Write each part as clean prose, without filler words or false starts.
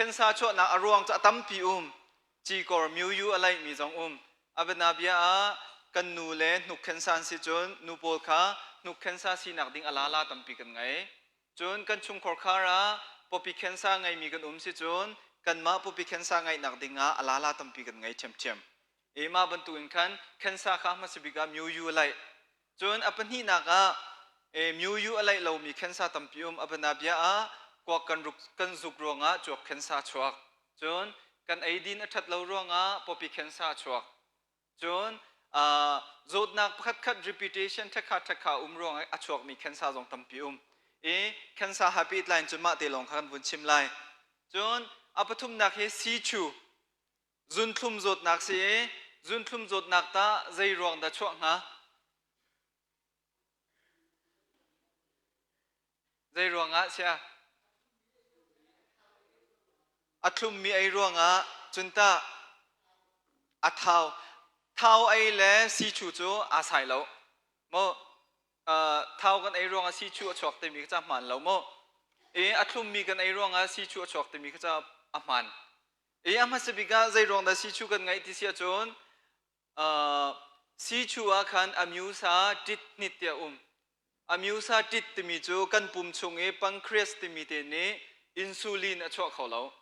Khensa chuahnak a ruang cu a tampi um. Cikor myu a laihmi zong um. A bianabia ah kan nu le hnuk khensa an si cun nu pawl kha hnuk khensa sinak ding a lala tampi kan ngei. Cun kan chungkhar khar ah pawpi khensa ngeimi kan um si cun kanmah pawpi khensa ngeihnak ding ah a lala tampi kan ngei ṭhiamṭhiam. I mah bantukin khan khensa kha hmasa bik ah myu a laih. Cun a pahnihnak ah myu a laih lomi khensa tampi um. A bianabia ah kuak kan, ruk, kan zuk ruangah cuak khensa chuak. Cun kan eidin a ṭhat lo ruangah pawpi khensa chuak. Cun zawtnak pakhatkhat reputation ṭhekha ṭhekha um ruangah a chuakmi khensa zong tampi um. I khensa ha pehtlai in cun mah te lawng kha kan vun chim lai. Cun a pathumnak hi sichu zunthlum zawtnak si i zunthlum zawtnak tah zei ruang dah chuah hnga? Zei ruangah sia? A thlummi ei ruangah cun tah a thau. Thau ei le sichu cu aa sai lo. Maw thau kan ei ruangah sichu a chuak timi kha hmaan lo maw? I a thlummi kan ei ruangah sichu a chuak timi kha a hmaan. I a hmasa bik ah zei ruang dah sichu kan ngeih ti si ahcun Sichu ah khan amyusa tit hnit ti a um. Amyusa tit timi cu kan pum chung i pancreas timi te nih insulin a chuah kho lo.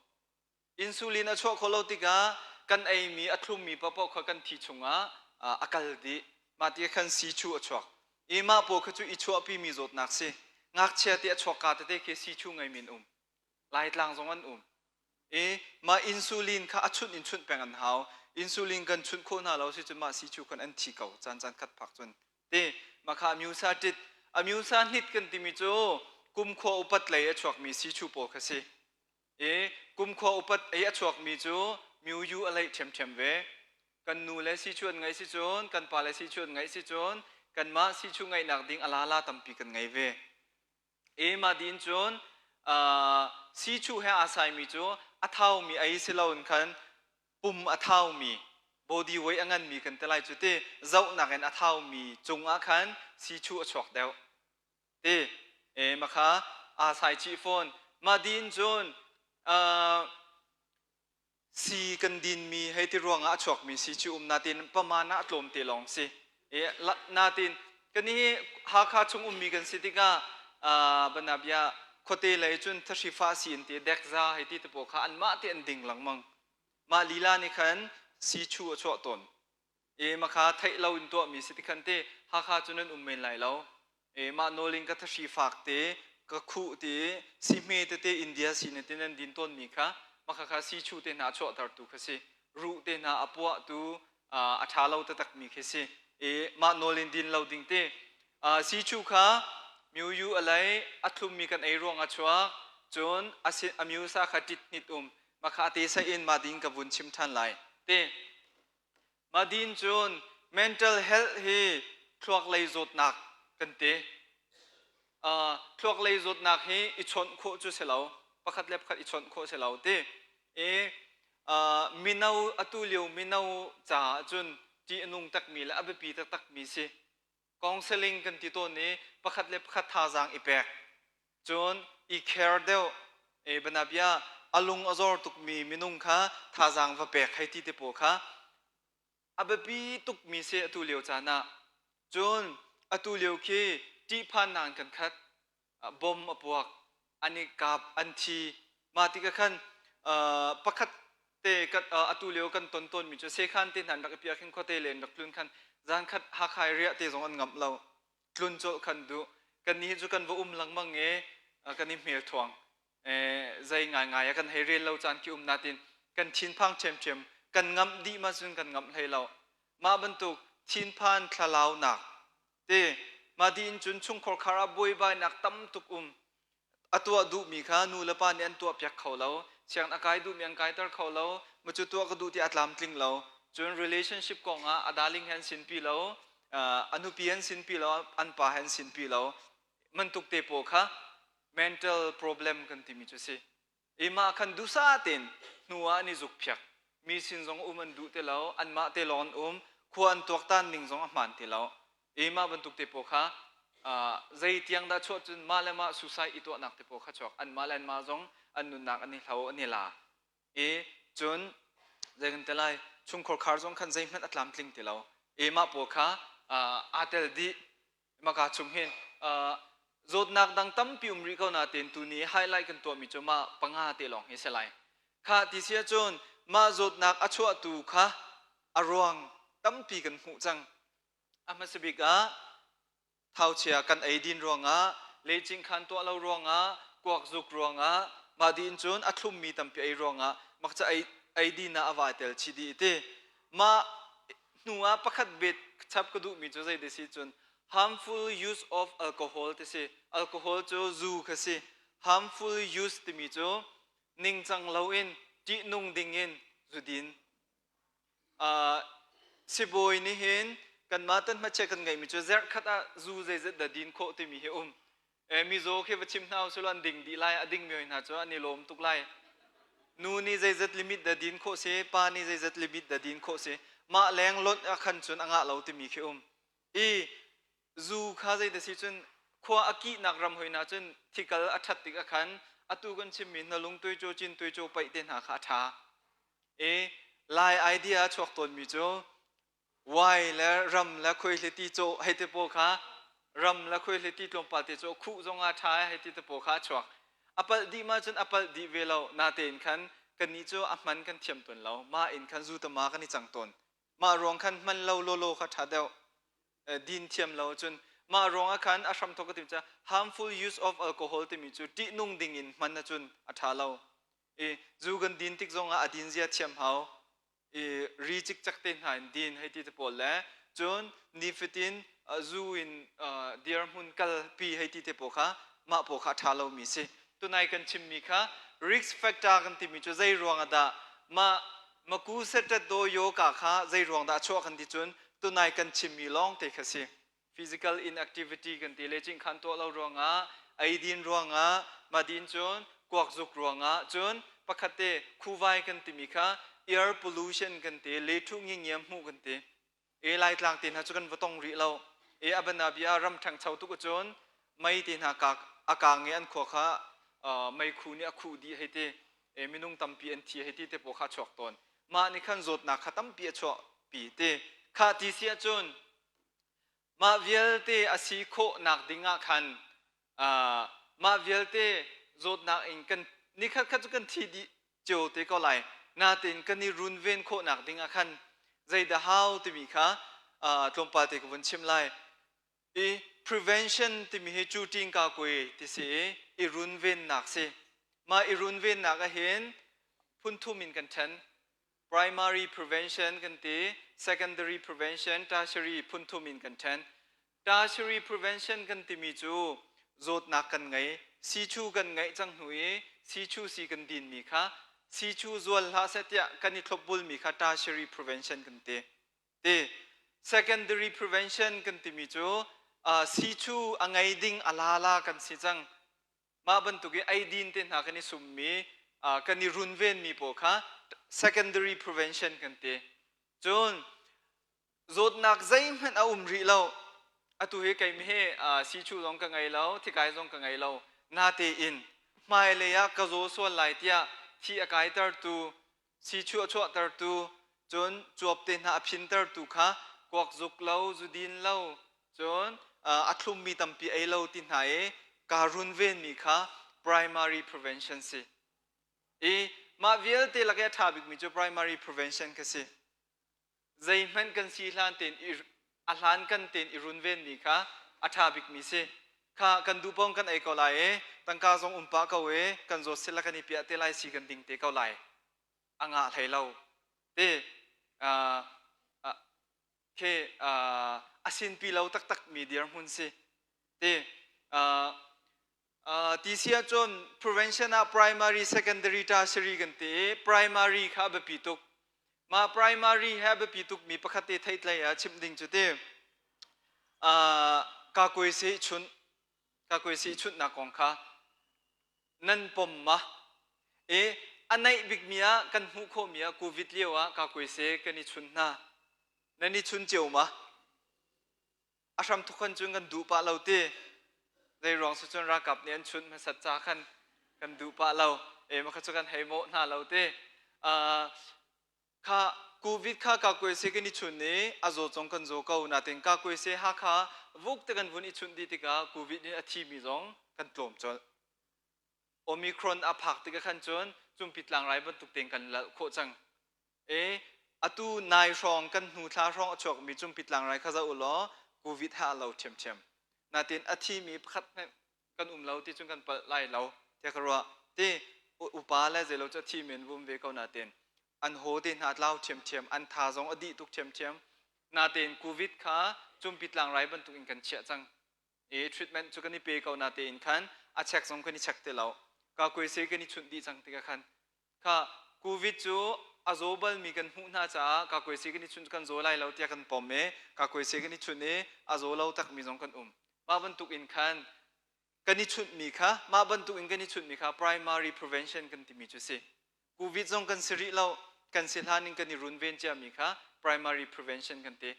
Insulin a chuah kho lo tikah kan eimi a thlummi paohpaoh kha kan thi chungah a kal dih. Mah ti khan sichu a chuak. I mah pawl kha cu i chuahpimi zawtnak si. Ngakchia te a chuakka tete khi sichu ngeimi an um. Laitlang zong an um. I mah insulin kha a chunh in chunh peng an hau. Insulin kan chunh khawh hna lo si cun mah si chu khan an thi ko caan caan khat phak cun. Ti mah kha amyusa tit amyusa hnit kan timi cu kumkhua upat lei a chuakmi si chu pawl kha si. I kumkhua upat ei a chuakmi cu myu a leih ṭhiamṭhiam ve. Kan nu le si chu an ngeih si cun kan pa le si chu an ngeih si cun kanmah si chu ngeihnak ding a lala tampi kan ngei ve. Mah din cun siichuh he aa saimi cu a thaumi ei si loin khan pum a thaumi body weight a nganmi kan ti lai cu ti zohnak in a thaumi cungah khan siichuh a chuak deuh ti mah kha aa sai chih fawn. Mah din cun Sii kan dinmi hei ti ruangah a chuakmi si cu um natin paman ah a tlawm te lawng si. Natin kan hi Hakha chung ummi kan si tikah banabia khuate lei cun thahri fa si in ti dekza hei ti te pawl kha anmah te an ding lengmang. Mah lila nih khan si chu a chuah tawn. E makha theih lo in tuahmi si ti khan te Hakha cu nan um men lai lo. E mah nawl in ka thahri fak te ka khuh te si hme tete India si ne te nan din tawnmi kha makha kha si chu te hna chuahtertu kha si. Ruh te hna a puahtu a ṭha lo taktakmi khi si. E mah nawl in din lo ding te. Si chu kha myu a lei a thlummi kan ei ruang a chuak cun a myu sa kha ṭit hnit um makha a te sa in ma ding ka vun chim ṭhan lai te. Madin cun mental health hi thluak lei zawtnak kan ti. Thluak lei zawtnak hi i chawnh khawh cu si lo. Pakhat le pakhat i chawnh khawh si lo ti. I mino atu lio mino caah cun ṭih a nung takmi le a biapi taktakmi si. Counseling kan ti tawn i pakhat le pakhat thazaang i pek. Cun i care deuh e banabia a lung a zor tukmi minung kha thazaang va pek hei ti te pawl kha a biapi tukmi si atu lio caan ah. Cun atu lio khi ṭihphannak in kan khat. Bom a puak, an i kap, an thi. Mah tikah khan pakhat te atu lio kan ton tawnmi cu sekhan te hna an rak i piah khin khuate le an rak tlun khan zan khat Hakha i riah te zong an ngamh lo. Tlun colh khan duh. Kannih hi cu kan va um lengmang i kan i hmel thuang. Zei ngaingai a kan hei rel lo caan khi um natin kan thinphang ṭhiamṭhiam kan ngamh dih ma cun kan ngamh hlei lo. Mah bantuk thinphan thlalaunak Ti mah dih in cun chungkhar khar ah buaibainak tam tuk um. A tuah duhmi kha nu le pa nih an tuahpiak kho lo. Sianginn a kai duhmi an kaiter kho lo. Macu tuah ka duh ti a tlamtling lo. Cun relationship kong ah a darling he an sinpi lo. A nupi an sinpi lo, an pa he an sinpi lo. Mantuk te pawl kha mental problem kan timi cu si. I mah khan duhsah tein hnu ah an i zukphiak. Mi sin zong um an duh ti lo, anmah te lawng an um, khua an tuaktan ning zong a hmaan ti lo. I mah bantuk te pawl kha zei tiang dah chuah cun mah le mah suicide i tuahnak te pawl kha chuak. Anmah le anmah zong an nunnak an i hlo, an i la. I cun zei kan ti lai, chungkhar khar zong khan zeihmanh a tlamtling ti lo. I mah pawl kha aa tel dih. Maka chung hin zawtnak dang tampi um rih ko nain tuni highlight kan tuahmi cu mah panga te lawng hi si lai. Kha ti si ahcun mah zawtnak a chuahtu kha a ruang tampi kan hmuh cang. A hmasa bik ah thauchia kan eidin ruangah, lecing khan tuah lo ruangah, kuak zuk ruangah, mah diin cun a thlummi tampi ei ruangah mak ca ei eidin ah a vai tel chih dih ti. Mah hnu ah pakhat bet chap ka duhmi cu zei ti si cun harmful use of alcohol ti si. Alcohol cu zu kha si. Harmful use timi cu ningcang loin ṭihnung dingin zudin. Sibawi nih hin kanmah tan hmachia kan ngeihmi cu zerhkhat ah zu zeizat dah din khawh timi hi um. Mizaw khi va chim hna usih an ding dih lai, a dingmi hna cu an i lawm tuk lai. Nu nih zeizat limit dah din khawh si, pa nih zeizat limit dah din khawh si, mah leng lonh ah khan cun a ngah lo timi khi um. I zu kha zei si cun khua a kihnak ram hoi hna cun thikal a ṭhat tik ah khan atu kan chimmi hnalung tuicaw, cin tuicaw paih te hna kha a ṭha. I Lai idea a chuak tawnmi cu wai le ram le khuaihliti cawh hei ti pawl kha ram le khuaihliti tlawmpal te cawh khuh zong ah ṭha hei ti te pawl kha a chuak. A palh dih ma cun a palh dih ve lo natein khan kannih cu a hman kan thiam tawn lo. Mah in khan zu tama kan i cang tawn. Mah ruang khan hman lo lawlaw kha ṭha deuh. Din thiam lo cun mah ruang ah khan a hramthawk ka tim ca harmful use of alcohol timi cu ṭihnung ding in hman ahcun a ṭha lo. I zu kan din tik zongah a din zia thiam hau. I ri cikcek te hna in din hei ti te pawl le cun nifatin zu in dirhmun kalpi hei ti te pawl kha mah pawl kha a ṭha lomi si. Tunai kan chimmi kha risk factor kan timi cu zei ruang ah dah mah maku setet do yoga kha zei ruang dah a chuah kan ti cun tunai kan chimmi lawng te kha si. Physical inactivity kan ti le cingkhan tuah lo ruangah, eidin ruangah, madin cun kuakzuk ruangah, cun pakhat te khuvai kan timi kha air pollution kan ti, lethu ngingiam hmuh kan ti. E Laitlang te hna cu kan va tong rih lo. E abanabia ram ṭhangcho tuk cun mei te hna ka a kaang i an khua kha meikhu nih a khuh dih hei ti. E minung tampi an thi hei ti te pawl kha chuak tawn. Mah nih khan zawtnak kha tampi a chuah pi ti. Kha ti si ahcun mah vialte a si khawhnak ding ah khan mah vialte zawtnak in kan nikhat khat cu kan thi dih cio te ko lai. Natin kan i runven khawhnak ding ah khan zeidah hau timi kha tlawmpal te ka vun chim lai. I prevention timi hi cu ṭing ka kui ti si i i runvennak si. Mah i runvennak ah hin phun thum in kan ṭhen. Primary prevention kan ti, secondary prevention, tertiary phun thum in kan ṭhen. Tertiary prevention kan timi cu zawtnak kan ngei, siichu kan ngeih cang hnu i siichu si kan dinmi kha siichu zual hlah seh tiah kan i thlopbulmi kha tertiary prevention kan ti. Ti secondary prevention kan timi cu siichu a ngei ding a lala kan si cang. Mah bantuk i eidin te hna kan i summi, kan i runvenmi pawl kha secondary prevention kan ti. Cun zawtnak zeihmanh a um rih lo. Atu hi keimi hi siichu zong ka ngei lo, thikai zong ka ngei lo. Natein hmailei ah ka zaw sual lai tiah thi a kaitertu, siichu a chuahtertu, cun cuap te hna a phintertu kha kuak zuk lo, zudin lo, cun a thlummi tampi ei lo ti hna i kaa runvenmi kha primary prevention si. I mah vialte lak i a ṭha bikmi cu primary prevention kha si. Zeihmanh kan si hlan tein i a hlan kan tein i runvenmi kha a ṭha bikmi si. Kha kan duh paoh kan ei ko lai i tangka zong um pah ko i kan zawt sila kan i piah te lai si kan ding te ko lai. A ngah hlei lo. Ti khi a sinpi lo taktakmi dirhmun si. Ti ti si ahcun prevention ah primary, secondary, tertiary kan ti i primary kha a biapi tuk. Mah primary he a biapi tukmi pakhat te theihtlei ah chimh ding cu ti kakuaisi chunh kakuaisi chunhnak kong kha nan pom ma i a naih bikmi ah kan hmuh khawhmi ah COVID lio ah kakuaisi kan i chun hna. Nan i chun cio ma? A hram thukhan cun kan duh pah lo ti. Zei ruang si cun ralkap nih an chunh hmasat ca khan kan duh pah lo. E ma kha cu kan hei mawh hna lo ti. Kha COVID kha kakuaise kan i chun i a zaw zong kan zaw ko natin kakuaise Hakha vuk te kan vun i chunh dih tikah COVID in a thimi zong kan tlawm colh. Omicron a phak tikah khan cun cumpi tlangrai bantuk tein kan lalh khawh cang. E atu nai hrawng kan hnu thla hrawng a chuakmi cumpi tlangrai kha zoh u law COVID he a lo ṭhiamṭhiam. Natin a thimi pakhat hmanh kan um lo ti cun kan palh lai lo tiah ka ruah. Ti upa le zeilo cu a thimi an vum ve ko natin an haw te hna a tlau ṭhiamṭhiam, an tha zong a dih tuk ṭhiamṭhiam. Natein COVID kha cumpi tlangrai bantuk in kan chiah cang. I treatment cu kan i pe ko natein khan a check zong kan i check ti lo. Kakuaise kan i chunh dih cang tikah khan kha COVID cu a zaw balmi kan hmuh hna caah kakuaise kan i chunh kan zaw lai lo tiah kan pom i kakuaise kan i chunh i a zaw lo takmi zong kan um. Mah bantuk in khan kan i chunhmi kha mah bantuk in kan i chunhmi kha primary prevention kan timi cu si. COVID zong kan si rih lo, kan si hlan in kan i runven ciami kha primary prevention kan ti.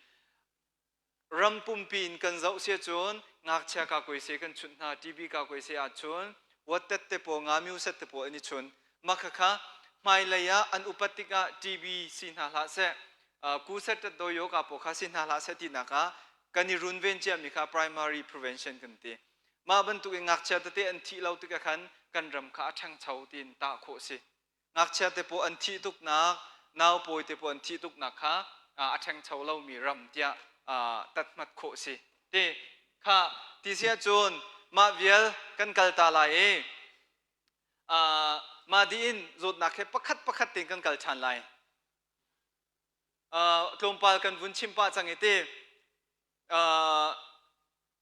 Ram pumpi in kan zoh si ahcun ngakchia kakuaise kan chunh hna, TB kakuaise ahcun wattet te pawl, ngamiu set te pawl an i chun. Mah khakha hmailei ah an upat tikah TB si hna hlah seh, kuset tat do yoga pawl kha si hna hlah seh tinak ah kan i runven ciami kha primary prevention kan ti. Mah bantuk in ngakchia tete an thih lo tikah khan kan ram kha a ṭhangcho tiin tah khawh a si. Ngakchia te pawl an thih tuknak, naupawi te pawl an thih tuknak kha a ṭhangcho lomi ram tiah tathmat khawh a si. Ti kha ti si ahcun mah vial kan kal ta lai i mah dih in zawtnak he pakhat pakhat tein kan kal ṭhan lai. Tlawmpal kan vun chim pah cang i ti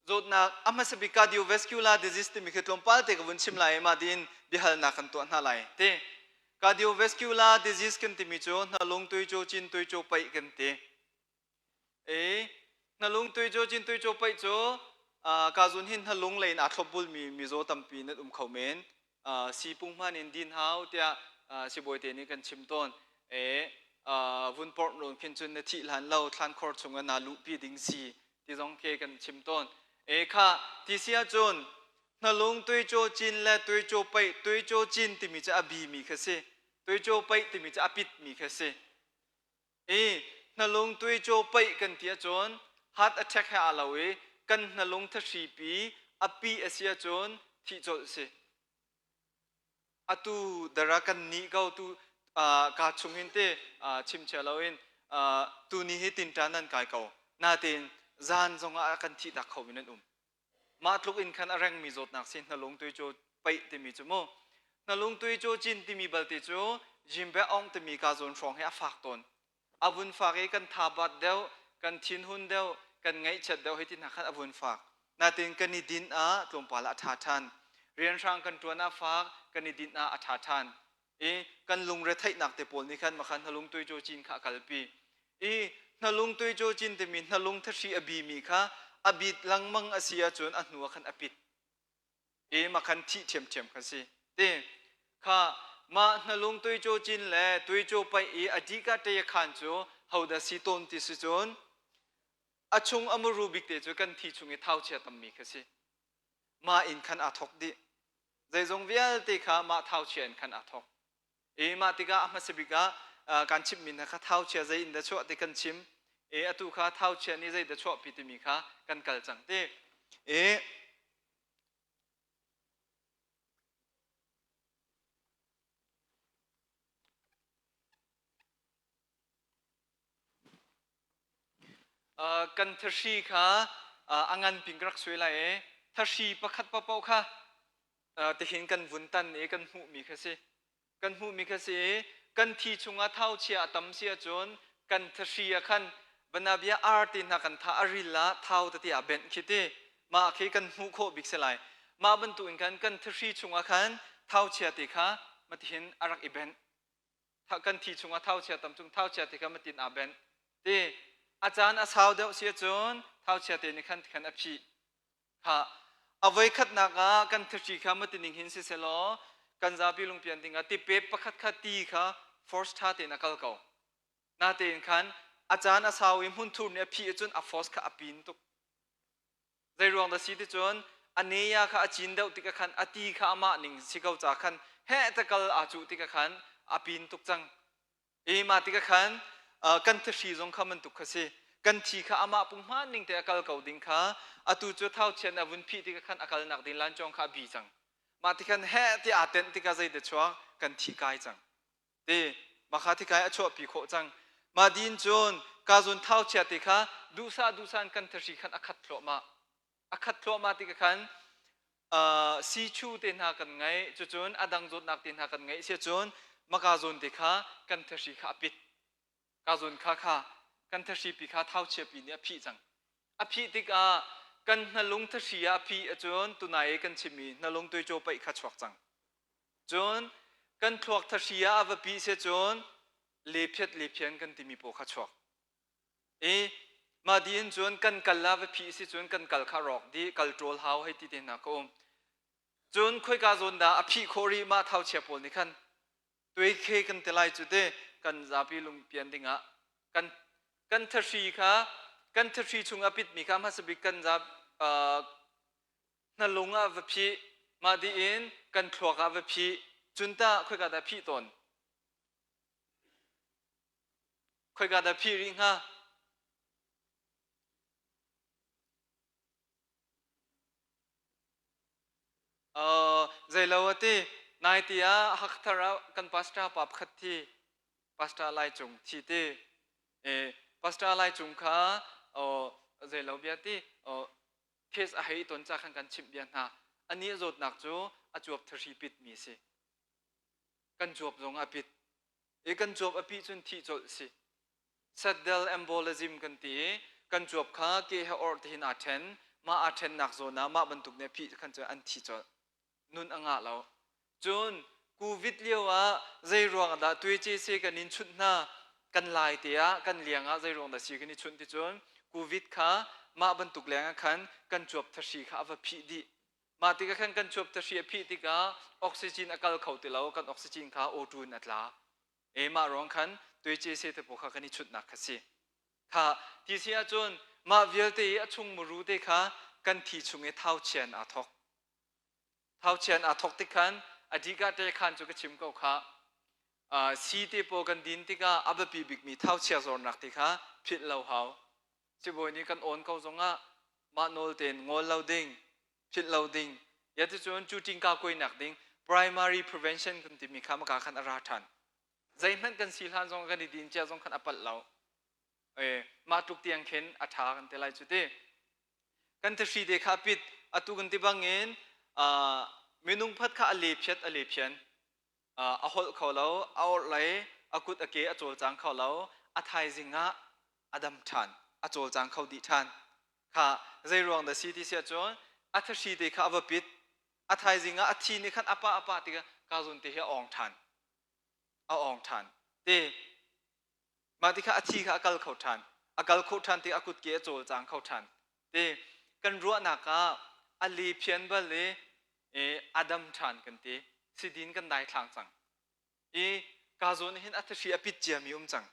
zawtnak a hmasa bik cardiovascular disease timi khi tlawmpal te ka vun chim lai i mah tiin biahalnak kan tuah hna lai ti. Cardiovascular disease kan timi cu hnalung tuicu cin tuicu paih kan ti. E hnalung tuicu cin tuicu paih cu ka zun hin hnalung lei in aa thlopbulmi mizaw tampi nan um kho men. Sipung hman in din hau tiah sibawi te nih kan chim tawn. E vun porh nawn khin cun na thih hlan lo thlankhor chungah naa luhpi ding si ti zong ke kan chim tawn. E kha ti si ahcun hnalung tuicaw cin le tuicaw paih tuicaw cin timi cu a bimi kha si. Tuicaw paih timi cu a pitmi kha si. I hnalung tuicaw paih kan ti ahcun heart attack he aa lo i kan hnalung thahripi a pih a si ahcun thih colh si. Atu dara kan nih ko tu ka chung hin te chim chia loin tuni hi tinṭan nan kai ko. Natein zan zongah a kan thih tak kho mi nan um. Mah tluk in khan a rengmi zawtnak si hnalung tuicaw paih timi cu mu. Hnalung tuicaw cin timi balte cu Jimbe ong timi ka zawn hrawng hi a fak tawn. A vun fak i kan tha bat deuh, kan thinhun deuh, kan ngaihchiat deuh hei ti hna khan a vun fak. Natin kan i dinh ah tlawmpal ah a ṭha ṭhan. Rianhrang kan ṭuan ah fak, kan i dinh ah a ṭha ṭhan. I kan lungretheihnak te pawl nih khan makhan hnalung tuicaw cin kha a kalpi. I hnalung tuicaw cin timi hnalung thahri a bimi kha a bit lengmang a si ahcun a hnu ah khan a pit. I makhan thih ṭhiamṭhiam kha si. Ti kha mah hnalung tuicaw cin le tuicaw paih i a dih ka ṭe khan cu hodah si tawn ti si cun a chung a muru bik te cu kan thi chung i thauchia tammi kha si. Mah in khan aa thawk dih. Zeizong vialte kha mah thauchia in khan aa thawk. I mah tikah a hmasa bik ah kan chimmi hna kha thauchia zei in dah chuah ti kan chim. I atu kha thauchia nih zei dah chuahpi timi kha kan kal cang ti. I Kan thahri kha a ngan pin ka rak suai lai i thahri pakhat paohpaoh kha tihin kan vun tan i kan hmuhmi kha si. Kan hmuhmi kha si i kan thi chungah thauchia a tam si ahcun kan thahri ah khan banabia ar te hna kan tha a ril ah thau tete aa benh khi ti. Mah khi kan hmuh khawh bik si lai. Mah bantukin khan kan thahri chungah khan thauchia te kha matihin a rak i benh. Kan thi chungah thauchia tam cung thauchia te kha matin aa benh ti a caan a sau deuh si ahcun thauchia te nih khan khan a phih kha a voi khatnak ah kan thihri kha matining hin si selaw kan zapi lungpian dingah tipep pakhat kha ti kha force tha tein a kal ko natein khan a caan a sau i hmunthur nih a phih ahcun a force kha a pin tuk. Zeiruang dah si ti cun a neya kha a cin deuh tikah khan a ti kha amah ning si ko ca khan heh takal aa cuh tikah khan a pin tuk cang. I mah tikah khan kan thahri zong kha bantuk kha si. Kan thi kha amah punghman ning te a kal ko ding kha atu cu thauchian a vun phih tikah khan a kalnak ding lancawng kha a bi cang. Mah tikhan heh ti aa tenh tikah zei te chuak kan thi kai cang. Ti mah kha thikai a chuahpi khawh cang. Mah din cun ka zun thauchia ti kha duhsah duhsah in kan thahri khan a khat thluahmah. A khat thluahmah tikah khan siichu te hna kan ngeih cucun a dang zawtnak te hna kan ngeih si cun maka zawn te kha kan thahri kha a pit ka zawn kha kha kan thahri pi kha thauchia pi nih a phih cang a phih tikah kan hnalung thahri ah a phih ahcun tunai i kan chimmi hnalung tuicaw paih kha chuak cang cun kan thluak thahri ah a va pih si cun lephiat lephian kan timi paw kha chuak I mah dih in cun kan kal ah va phih si cun kan kal kha rawk dih kal ṭawl hau hei ti te hna ka um. Cun khoika zawn dah a phih khawh rih mah thauchia pawl nih khan tuikhe kan ti lai cu te kan zapi lungpian dingah kan kan thahri kha kan thahri chung a pitmi kha hmasa bik kan zap hnalung ah va phih mah dih in kan thluak ah va phih cun tah khoika dah phih tawn Khoika dah phih rih hnga? Uh, zeilo a ti. Nai ti ah Hakthar ah kan pastor pa pakhat thi. Pastor Lai Cung thi ti. E, pastor Lai Cung kha oh, zeilo bia ti. Oh, case a hei ton ca khan kan chimh bia hna. Ani zawtnak cu a cuap thahri pit mi si. Kan cuap zong a pit. I kan cuap a pih cun thih colh si. Saddle embolism kan ti i kan cuap kha ke he orh tihin aa ṭhen. Mah aa ṭhennak zawn ah mah bantuk nih a phih khan cun an thi colh. Nun a ngah lo. Cun COVID lio ah zei ruang dah tuice kan in chunh hna kan lai te ah kan liang ah zei ruang dah si kan i chunh ti cun COVID kha mah bantuk leng ah khan kan cuap thahri kha a va phih dih. Mah tikah khan kan cuap thahri a phih tikah oxygen a kal kho ti lo, kan oxygen kha O2 in a tla. E mah ruang khan tuice se te pawl kha kan i chunhnak kha si. Kha ti si ahcun mah vialte i a chung muru te kha kan thi chung i thauchian aa thok. Thauchian aa thok tik khan a dika te khan cu ka chim ko kha. Uh, si te pawl kan din tikah a biapi bikmi thauchia zornak te kha philh lo hau. Sibawi nih kan awn ko zongah mah nawl tein ngol lo ding, philh lo ding. Ya ticun cu tingka kuainak ding primary prevention kan timi kha maka khan a ra ṭhan. Zeihmanh kan si hlan zong kan i din cia zong khan a palh lo. E, mah tluk tiang khin a ṭha kan ti lai cu ti. Kan thahri te kha pit atu kan ti bangin uh, minung phat kha a le phiat a le phian. A holh kho lo, a orhlei, a kut a ke a cawlcang kho lo, a thaizing ah a dam ṭhan, a cawlcang kho dih ṭhan. Kha zei ruang dah si ti si ahcun a thahri te kha a va pit, a thaizing ah a thi nih khan a pah a pah tikah ka zawn te hi a awng ṭhan, a awng ṭhan. Ti mah ti kha a thi kha a kal kho ṭhan, a kal kho ṭhan tik a kut ke a cawlcang kho ṭhan. Ti kan ruahnak ah a le phian bal i i a dam ṭhan kan ti sidin kan daithlang cang i ka zawn hin a thahri a pit ciami um cang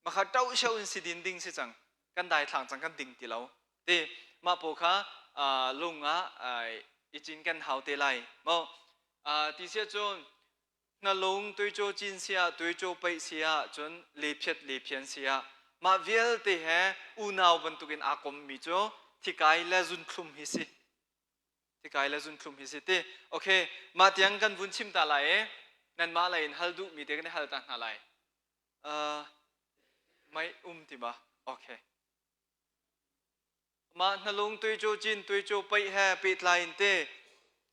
makha ṭo sho in sidin ding si cang kan daithlang cang kan ding ti lo ti mah pawl kha lung ah i cin kan hau te lai mo ti sia cun hnalung tuicaw cin sia tuicaw paih sia cun lephiat lephian sia mah vialte he unau bantukin aa kommi cu thikai le zunthlum hi si Thikai le zunthlum hi si ti. Okay, mah tiang kan vun chim ta lai i nanmah lei in hal duhmi te kan i hal ta hna lai. Uh, mei um ti ma? Okay. Mah hnalung tuicu cin tuicu paih he pehtlai in te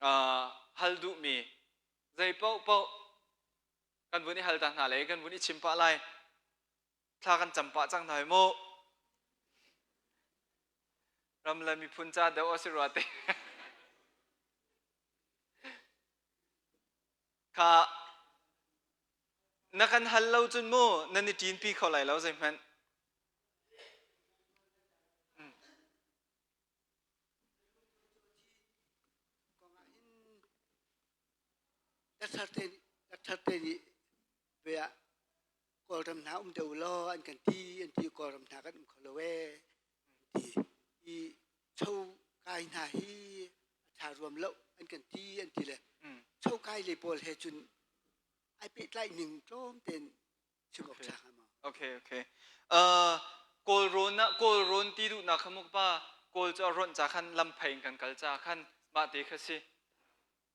uh, hal duhmi zei paoh paoh kan vun i hal ta hna lai kan vun i chim pah lai. Thla kan cam pah cang hna hi mu. Ram le miphun ca deuh a si rua te. Kha na kan hal lo cun mu nan i ṭinpi kho lai lo zeihmanh. Doctor te nih ve ah Kawlram hna um deuh law an kan ti an ti Kawlram hna kan um kho lo ee an ti i cho kai hna hi a ṭha ruam lo an kan ti an ti le cho kai le pawl he cun ai pehtlai ning tlawm tein. Chim awk ṭha hnga maw? Okay, okay. Kawlrawn ah Kawlrawn ti duhnak kha muk pa Kawl cu a rawnh ca khan lamphei in kan kal ca khan mah te kha si.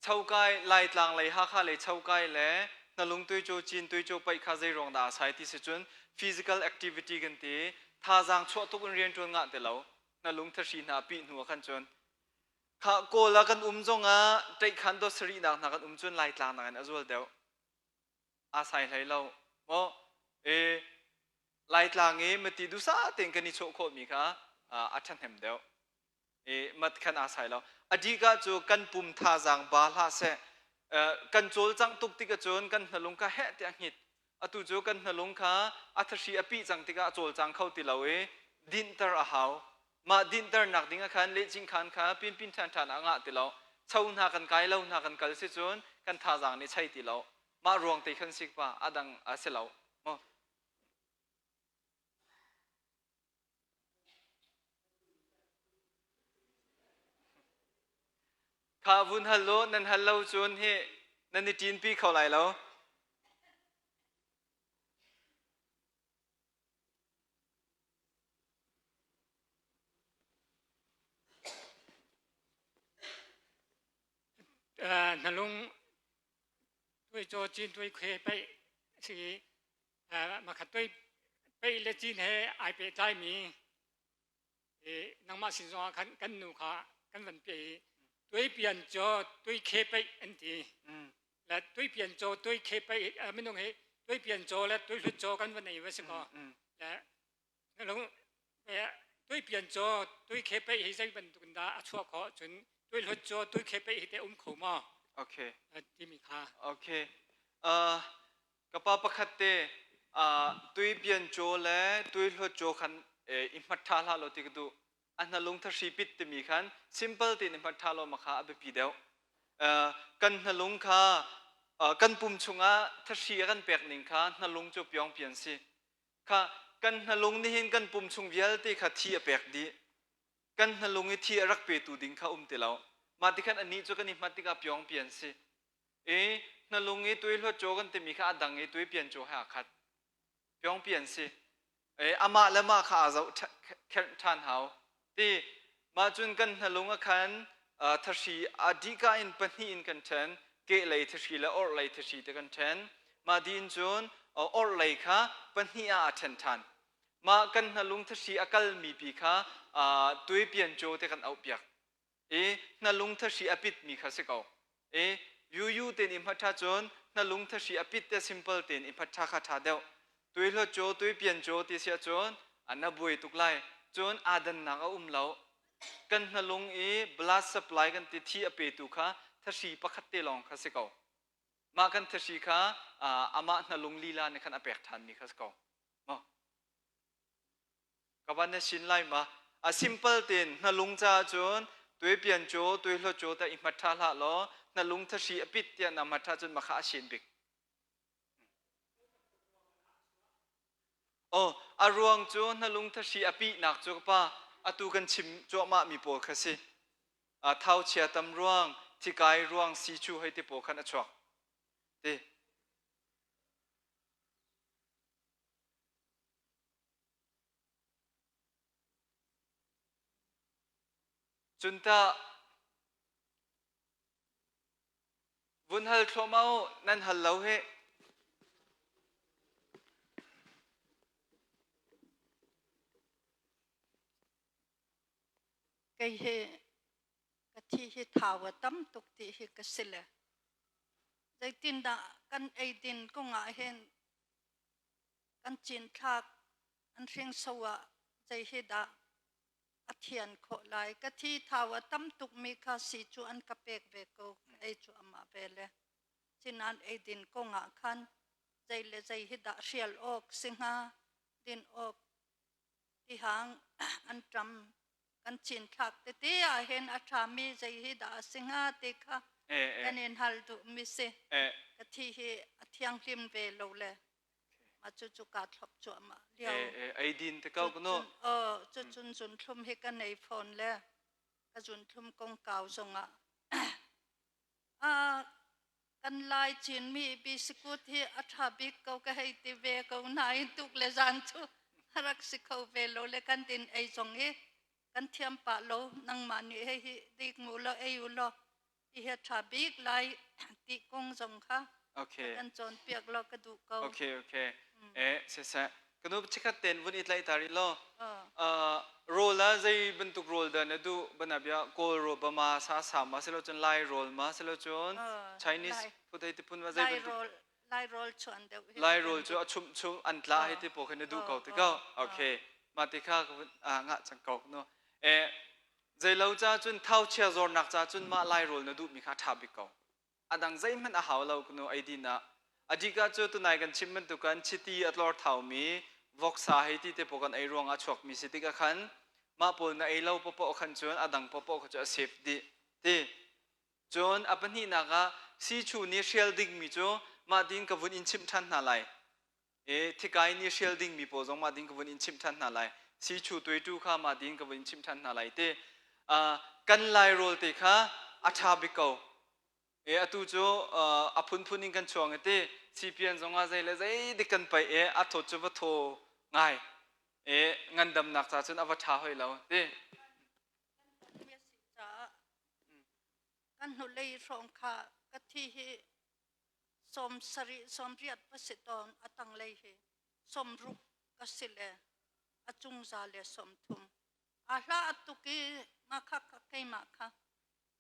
Chokai Laitlang lei Hakha lei chokai le hnalung tuicaw cin tuicaw paih kha zei ruang dah a sai ti si cun physical activity kan ti thazaang chuah tuk in rian ṭuan ngah ti lo hnalung thahri hna pih hnu ah khan cun kha Kawl ah kan um zong ah ṭeihkhan dot sarihnak hna kan um cun Laitlang nakin a zual deuh. Aa sai hlei lo. Maw e Laitlang i mati dusa tein kan i chawh khawhmi kha a ṭhahnem deuh. I mat khan aa sai lo. A dika cu kan pum thazaang ba hlah seh. Kan cawlcangh tuk tik ahcun kan hnalung kha heh tiah a hngit. Atu cu kan hnalung kha a thahri a pih cang tikah a cawlcang kho ti lo i dinhter a hau. Mah dinhternak ding ah khan lehcing khan kha pinpin ṭhan ṭhan ah ngah ti lo. Cho hna kan kai lo hna kan kal si cun kan thazaang nih chei ti lo. Mah ruang te khan sik pa a dang a si lo. Maw? Kha vun hal lo nan hal lo cun hi nan i ṭinpi kho lai lo. Hnalung tuicaw cin tuikhe paih a si i makhat tui paih le cin he ai pehtlaimi nangmah sin zongah khan kan nu kha kan van piah i tuipian caw tuikhe paih an ti. Le tuipian caw tuikhe paih minung hi tuipian caw le tuihlut caw kan van ei va si kaw le Tuipian caw tuikhe peih hi zei bantuk in dah a chuah khawh cun tuihlut caw tuikhe peih hi teh um kho maw? Okay. Timi kha. Okay. Ka pa pakhat te tuipian caw le tuihlut caw khan i hmat ṭha hlah law ti ka duh. A hnalung thahri pit timi khan simple tein i hmat ṭha law ma kha a biapi deuh. Kan hnalung kha kan pum chungah thahri a kan pek ning kha hnalung cu piongpian si. Kha kan hnalung nihin kan pum chung vialte kha thi a pek dih. Kan hnalung i thi a rak petu ding kha um ti lo. Mah ti khan anih cu kan i hmat tikah piongpi an si. I hnalung i tuihluat caw kan timi kha a dang i tuipian caw he aa khat. Piongpi an si. E, amah le mah kha aa zoh kherh ṭhan hau. Ti mah cun kan hnalung a khan thahri a dihka in pahnih in kan ṭhen. Kehlei thahri le orhlei thahri te kan ṭhen. Mah dih in cun orhlei kha pahnih ah aa ṭhen ṭhan. Mah kan hnalung thahri a kalmi pi kha tuipian caw te kan auhpiak. I hnalung thahri a pitmi kha si ko. I yuyu tein i hmat ṭha cun hnalung thahri a pit te simple tein i hmat ṭha kha ṭha deuh. Tuihluat caw, tuipian caw ti si ahcun na buai tuk lai. Cun aa dannak a um lo. Kan hnalung i blood supply kan ti thi a petu kha thahri pakhat te lawng kha si ko. Mah kan thahri kha amah hnalung lila nih khan a pek ṭhanmi kha si ko. Maw? Ka van na sin lai ma? A simple tein hnalung caah cun tuipian cu tuihlo cu ta i hmat ṭha hlah law hnalung thahri a pit tiah na hmat ṭha cun makha a sin bik. Oh, a ruang cu hnalung thahri a pihnak cu ka pa atu kan chim cuahmah mi pawl kha si. Thau chia tam ruang, thikai ruang si chu hei ti pawl khan a chuak. Ti. Cun tah vun hal thluahmah u, nan hal lo hih. Kei hi ka thi hi thau a tam tuk ti hi ka si le zeitindah kan eidin kongah hin kan cinthlak an hringso ah zei hi dah a thian khawh lai ka thi thau a tam tukmi kha si cu an ka pek ve ko ka ei cu amah ve le cinan eidin kongah khan zei le zei hi dah hrial awk si hnga din awk tihang an ṭam kan cinthlak tete ah hin a ṭhami zei hi dah a si hnga ti kha kan in hal duhmi si ka thi hi a thianghlim ve lo le mah cucu kaa thlop cuahmah lio eidin te ko kuno cucun zunthlum hi ka nei fawn le ka zunthlum kongkau zongah. Kan Lai Chinmi bisikut hi a ṭha bik ko ka hei ti ve ko nain tuk le zan cu a rak si kho ve lo le kan din ei zong hi kan thiam pah lo nangmah nih hei hi dik mu law ei u law hi hi a ṭha bik lai ti kong zong kha Okay. kan cawnpiak law ka duh ko. Okay, okay. Eh, siseh. Kanu chikhat ten vun i tlaih ta rih law. Uh, Rawl ah zei bantuk rawl dah na duh? Banabia Kawl rawl ba ma sa sa ma silo cun Lai rawl ma silo cun Chinese food hei ti phun ma zei Lai bantuk rawl Lai rawl chuan deuh hi. Lai rawl cu a chum chum an tla hei ti pawl kha na duh ko ti ko. Okay. Ma ti kha ka vun ngah cang ko no. Eh zeilo ca cun thauchia zornak ca cun mah Lai rawl na duh mi kha ṭha bik ko. A dang zeihmanh a hau lo kunu eidin ah. Adika cu tunai kan chim bantukan chiti a tlor thaumi voksa hei ti te pawl kan ei ruangah chuakmi si tikah khan mah pawl na ei lo popoh khan cun a dang popoh kha cu a safe dih ti. Cun a pahnihnak ah sichu nih hrial dingmi cu mah din ka vun in chimh ṭhan hna lai. E thikai nih hrial dingmi pawl zong mah ding ka vun in chimh ṭhan hna lai. Sichu tuaitu kha mah ding ka vun in chimh ṭhan hna lai ti. Kan lai rawl te kha a ṭha bik ko. E atu cu a phunphun in kan chuang i ti CPN zong ah zei le zei dik kan paih i a thawt cu va thaw ngai. E ngandamnak ca cun a va ṭha hoi lo ti. Kan hnulei hrawng kha ka thi hi 70 80 va si tawn a tanglei hi 60 ka si le a cung za le 30 a hla a tuk i ma kha kha keimah kha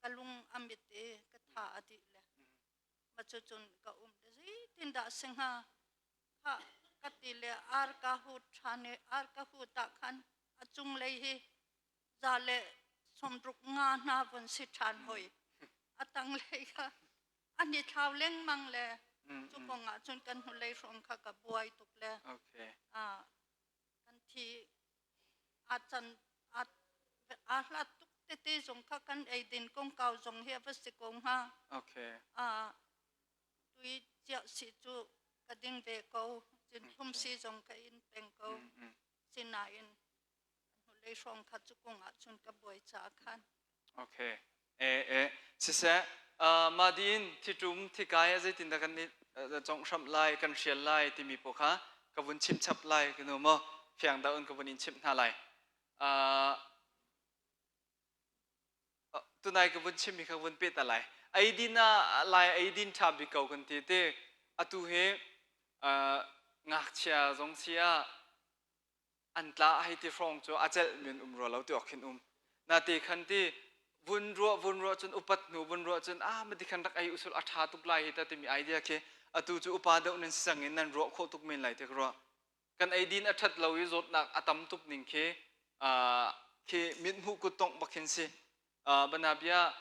ka lung a mit i ka tha a dih le ma cu cun ka um le zeitin dah si hnga kha ka ti le ar ka hu ṭhan i ar ka hu ta khan a cunglei hi za le 65 hna vun si ṭhan hoi a tanglei kha an i thlau lengmang le cu kong ah cun kan hnulei hrawng kha ka buai tuk le kan thi a can a hlat tuk tete zong kha kan eidin kongkau zong hi a va si ko hnga a tui chiah si cu ka ding ve ko cun thlum si zong ka in peng ko sinain hnulei hrawng kha cu kong ah cun ka buai caah khan. Okay. Eh eh siseh mah din thitum thikai a zeitin dah kan congh hramh lai kan hrial lai timi pawl kha ka vun chim chap lai ka nu maw fiang dah un ka vun in chimh hna lai. Tunai ka vun chimmi kha vun peh ta lai. Eidin ah lai eidin ṭha bik ko kan ti te atu hi ngakchia zong si ah an tla hei ti hrawng cu a celh men um rua lo ti awk khin um na te khan ti vun ruah vun ruah cun upat hnu vun ruah cun ah mati khan rak ei usul a ṭha tuk lai hi ta timi idea khi atu cu upa deuh nan si cang in nan ruah khawh tuk men lai ti ka ruah kan eidin a ṭhat lo i zawtnak a tam tuk ning khi khi mithmuh kut tongh bak khin si Banabia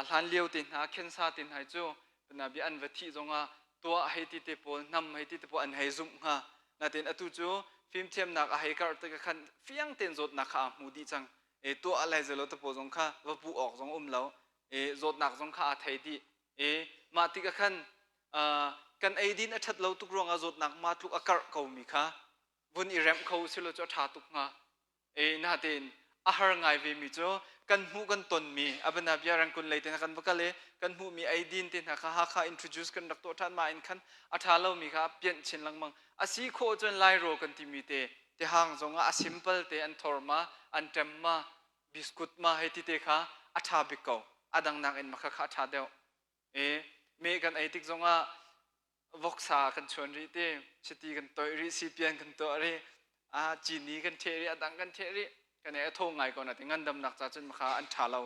hlan lio te hna khensa te hna cu banabia an va thih zongah tuah hei ti te pawl hnam hei ti te pawl an hei zumh hnga natin atu cu fimthiamnak a hei karh tik khan fiang tein zawtnak kha aa hmu dih cang e tuah lai zelo te pawl zong kha va puh awk zong um lo e zawtnak zong kha aa thei dih e mah tik ah khan kan eidin a ṭhat lo tuk ruangah zawtnak ma tluk a karh ko mi kha vun i remh kho silo cu a ṭha tuk hnga E natein a har ngai ve mi cu kan hmuh kan tonmi abana bia rangkun lei te hna kan va kal i kan hmuhmi eidin te hna kha Hakha introduce kan rak tuah ṭhan ma in khan a ṭha lomi kha pianh chin lengmang a si khawh cun Lairawl kan timi te tihang zongah a simple te an thor ma an ṭem ma biscuit ma hei ti te kha a ṭha bik ko a dang nakin ma kha kha a ṭha deuh e me kan ei tik zongah voksa kan chuan rih te chiti kan toih rih sipian kan tuah rih a cini kan ṭheh rih a dang kan ṭheh rih kan ei a thaw ngai ko na ti ngandamnak ca cun kha an ṭha lo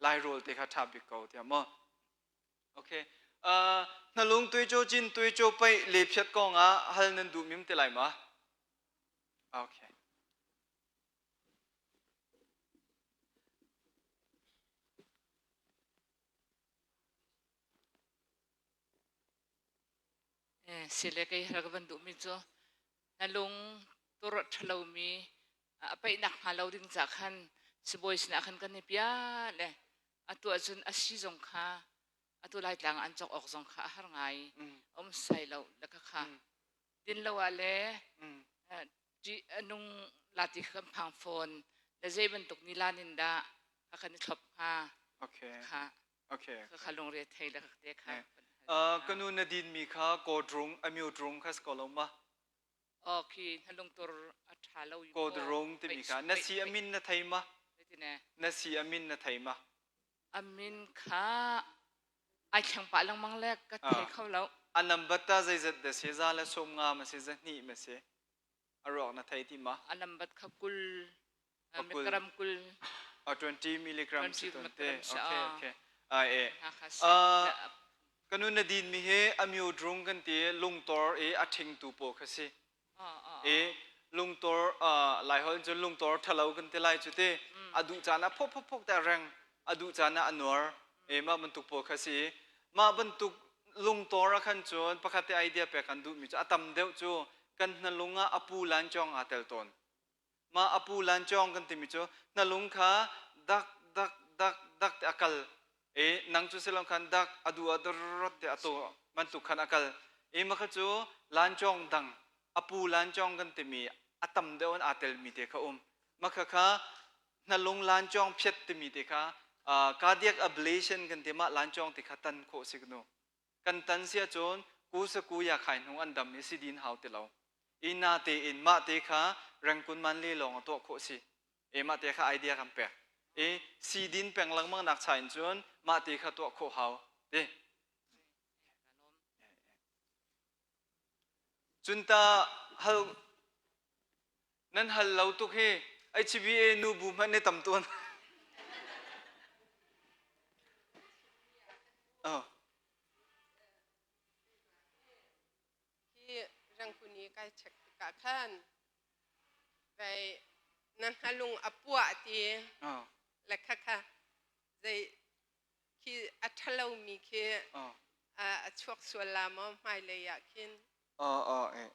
lai rawl te kha ṭha bik ko tiah maw okay hnalung tuico cin tuico paih le phiat kong ah hal nan duh mim te lai ma okay Sile kei hal ka van duhmi cu na lung tur a ṭhalomi a paihnak hnga lo ding ca khan sibawi sinah khan kan i piah le atu ahcun a si zong kha atu Laitlang an cawk awk zong kha a har ngai um sai lo le kha kha din lo ah le nung lati kha kan phang fawn le zei bantuk ni lan in dah kha kan i thlop hnga okay kha okay kha lungre thei le te kha. Ka nu na dinmi kha kawdrung amyodrung kha si ko lo ma? Okay, na lungtur a ṭha lo i Kawdrung timi kha na si a min na thei ma? Na si a min na thei ma? A min kha ai thleng pah lengmang le ka thei kho lo. A number ta zeizat da si za le som nga ma si za hnih ma si? A ruak na thei ti ma? A number kha kul milligram kul. 20 milligram si ton te. Okay, okay. Ai e. Kanu na din mi he amyodrung kan ti lungtor i a ṭhingtu paw kha si. I lungtor lai holh cun lungtor ṭhalo kan ti lai cu ti. A duh caan ah phok phok phok te a reng. A duh caan ah a nuar. E mah bantuk pawl kha si. Mah bantuk lungtor ah khan cun pakhat te idea pek kan duh mi cu a tam deuh cu kan hnalung ah a pu lan cawng aa tel tawn. Mah a pu lan cawng kan timi cu hnalung kha dak dak dak dak te a kal i nang cu silong khan dak a du a drot te a to bantuk khan a kal i mah kha cu lan cawng dang a pu lan cawng kan timi a tam deuh in aa telmi te kha um mah kha kha hnalung lan cawng phiat timi te kha cardiac ablation kan ti mah lan cawng te kha tan khawh si nu Kan tan si ahcun ku saku ya khai hnung an dam i si din hau ti lo. I na tein mah te kha rengkun man le lawng a tuah khawh si. E mah te kha idea kan pek. E si din peng lengmang nak cha in cun mah te kha tuah khawh hau. Ti. Cun ta hal nan hal lo tuk hi HBA nu bu hmanh ne tam tuan. Oh. Hi rangkun i kai check tikah khan vai na hnalung a puah ti Oh. le kha kha zei khi a ṭhalomi khi Oh. a chuak sual la maw hmailei ah khin Oh, oh, eh.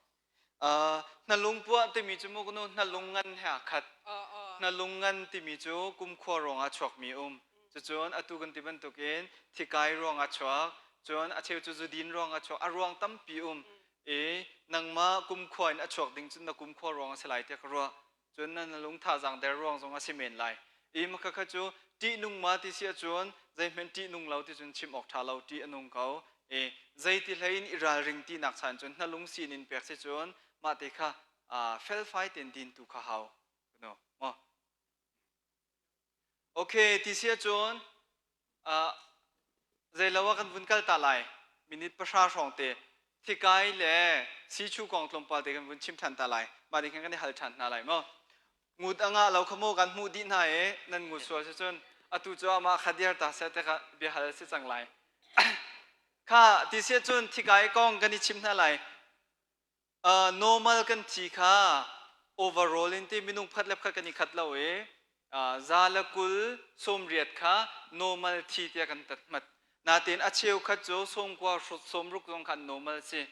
Uh, hnalung puah timi cu mu kunu hnalung ngan he aa khat. Oh, oh. Hnalung ngan timi cu kumkhua ruangah chuakmi um. Cucun atu kan ti bantukin thikai ruangah chuak, cun a cheu cu zudin ruangah chuak, a ruang tampi um. I nangmah kumkhua in a chuak ding cun na kumkhua ruang a si lai tiah ka ruah. Cun na lung thazaang der ruang zong a si men lai. I maka kha cu ṭihnung ma ti si ahcun zeihmanh ṭihnung lo ti cun chim awk ṭha lo ṭih a nung ko. I zeiti hlei in i ralring tinak chan cun hnalung sin in pek si cun mah te kha felfai tein din tu kha hau. No. Maw? Okay, ti si ahcun zeilo ah kan vun kal ta lai. Minute pahra hrawng te thikai le sichu kong tlawmpal te kan vun chim ṭhan ta lai. Mah ding khan kan i hal ṭhan hna lai maw? Ngut a ngah lo kha maw kan hmuh dih hna i nan ngut sual si cun atu cu amah kha dir ta seh te kha bia hal si cang lai. Kha ti si ahcun thikai kong kan i chim hna lai. Normal kan thi kha overall in ti minung phat le phat kan i khat lo i za le kul sawmriat kha normal thi tiah kan tat hmat. Natin a cheu khat cu sawmkua sawmruk zong khan normal si.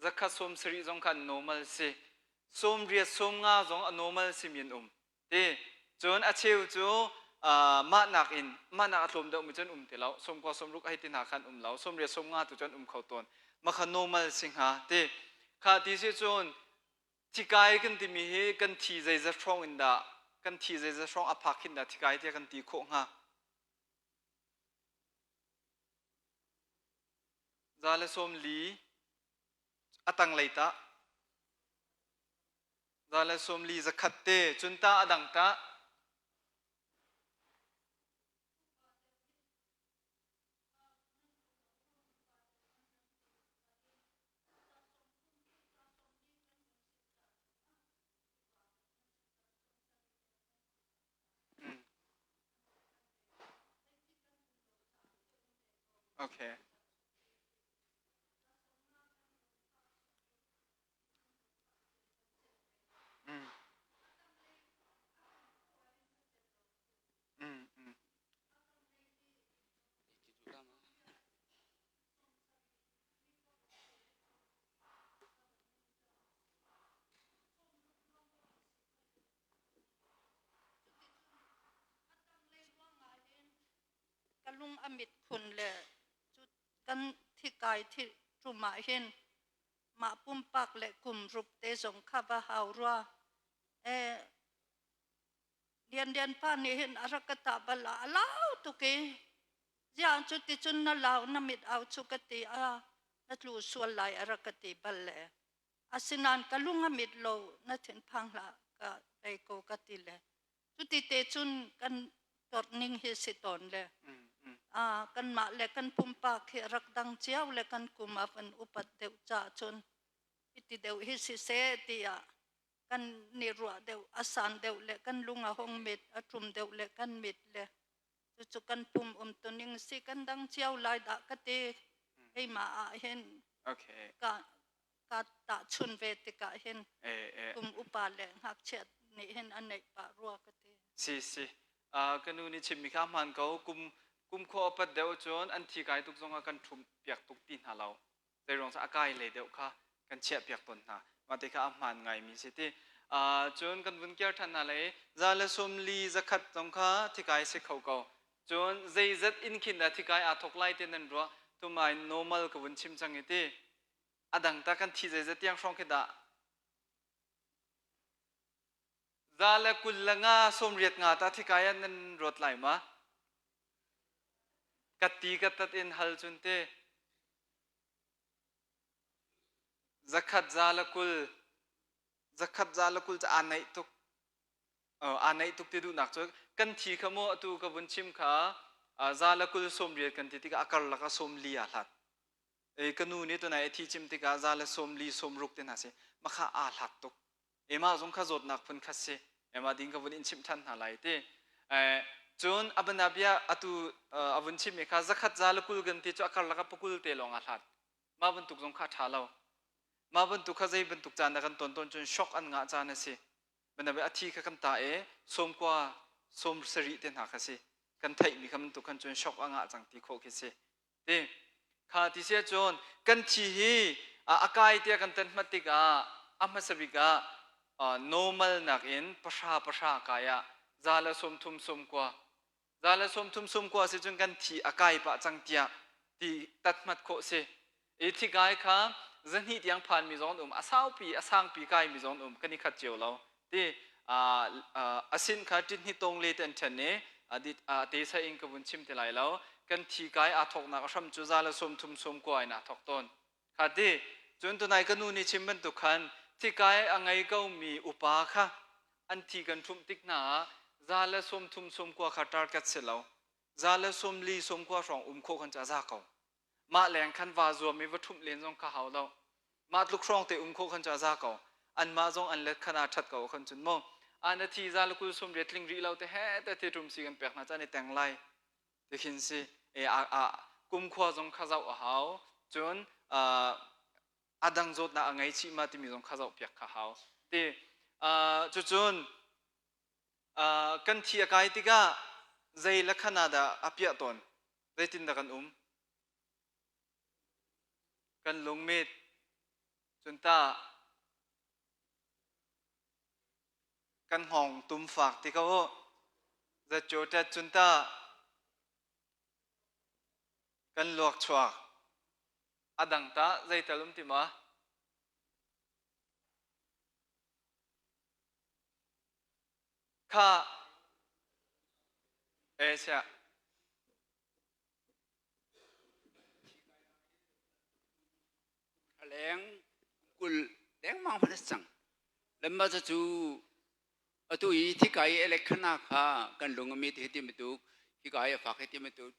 Zakhat sawm sarih zong khan normal si. Sawmriat sawmnga zong a normal si mi an um. Ti cun a cheu cu mah nakin mah nak a tlawm deuhmi cun um ti lo sawmkua sawmruk hei ti hna khan um lo sawmriat sawmnga tu cun um kho tawn mah kha normal si hnga ti kha ti si cun thikai kan timi hi kan thi zeizat hrawng in dah kan thi zeizat hrawng a phak hin dah thikai tiah kan ti khawh hnga za le sawm li a tanglei tah Za le sawm li zakhat te cun ta a dang tah. Okay. Ka lung a mit khun le cu kan thikai thi ṭum ah hin mah pumpak le kum rup te zong kha va hau rua. Eh, Lian Lian pa nih hin a rak ka tah bal ah a lau tuk i ziang cu ti cun na lau na mit au cu ka ti a. Na tlu sual lai a rak ka ti bal le. Asinain ka lung a mit lo na thinphang hlah ka ei ko ka ti le. Cuti te cun kan tor ning hi si tawn le. Kanmah le kan pumpak hi rak dang cio le kan kum a van upat deuh ca cun iti deuh hi siseh tiah kan ni ruah deuh a san deuh le kan lung a hong mit a ṭum deuh le kan mit le cucu kan pum umtuning si kan dang cio lai dah ka ti keimah ah hin okay. ka ka tahchun ve tikah hin kum upa le ngakchia nih hin an neih pah rua ka ti si si ka nu nih chimmi kha hmaan ko kum kum khua upat deuh cun an thi kai tuk zongah kan ṭhum piak tuk ti hna lo zeiruang a kai lei deuh kha kan chiah piak tawn hna mah te kha a hmaan ngaimi si ti cun kan vun kiar ṭhan hna lai za le sawm li zakhat zong kha thikai si kho ko cun zeizat in khin dah thikai aa thok lai ti nan ruah tumai normal ka vun chim cang i ti a dang ta kan thi zeizat tiang hrawng khi dah za le kul le nga sawm riat nga ta thikai ah nan ruat lai ma ka ti ka tat in hal cun te Zakhat za le kul zakhat za le kul cu aa naih tuk. Aa naih tuk ti duhnak cu kan thi kha maw atu ka vun chim kha za le kul sawm riat kan ti tikah a karlak ah sawm li aa hlat. E, ka nu nih tunai a thi chim tikah za le sawm li sawm ruk te hna si. Makha aa hlat tuk. Emah zong kha zawtnak phun khat si. Emah ding ka vun in chimh ṭhan hna lai ti. Cun a banabia atu a vun chimmi kha zakhat za le kul gan ti cu a karlak ah pakul te lawng aa hlat. Mah bantuk zong kha a ṭha lo. Mah bantuk kha zei bantuk caan dah kan ton tawn cun shock an ngah caan a si. Banabia a thi kha kan ta i sawmkua sawm sarih te hna kha si. Kan theihmi kha bantuk khan cun shock a ngah cang ti khawh khi si. Ti kha ti si ahcun kan thi hi a kai tiah kan tan hmat tikah a hmasa bik ah normal nakin pahra pahra kai ah za le sawm thum sawm kua za le sawm thum sawm kua si cun kan thi a kai pah cang tiah ti tat hmat khawh si i thi kai kha zahnih tiang phan mi zong an um a saupi a sangpi kai mi zong an um kan i khat cio lo ti a sin kha ṭit tong le te an ṭhen i a te sa in ka vun chim ti lai lo kan thi kai aa thawknak a hram cu za le sawm thum sawm kua in aa thawk tawn kha ti cun tunai ka nu nih chim bantuk khan thi kai a ngei ko mi upa kha an thi kan ṭhumh tik hna ah za le sawm thum sawm kua kha target si lo za le sawm li sawm kua hrawng um khawh khan cu a za ko Mah leng khan vaa zuam i va ṭhumh len zong kha hau lo. Mah tluk hrawng te um khawh khan cu a za ko. Anmah zong an let khan aa ṭhat ko khan cun mu. A na thi za le kul sum riat tling rih lo te he te thi ṭum si kan pek hna caan i teng lai. Ti khin si. E a, a kumkhua zong kha zoh a hau. Cun a dang zawtnak a ngei chih ma timi zong kha zoh piak kha hau. Ti cucun kan thi a kai tikah zei le khan ah dah a piah tawn? Zeitindah kan um? Kan lungmit. Cun tah kan hngawng tum fak ti ko u. Zatcawṭet cun tah kan luak chuak. A dang tah zeital um ti ma? Kha e sia. Leng kul lengmang hmanh a si cang. Lemma cu atu i thikai i elekhana kha kan lung a mit hi ti bantuk hika i a fak hi ti bantuk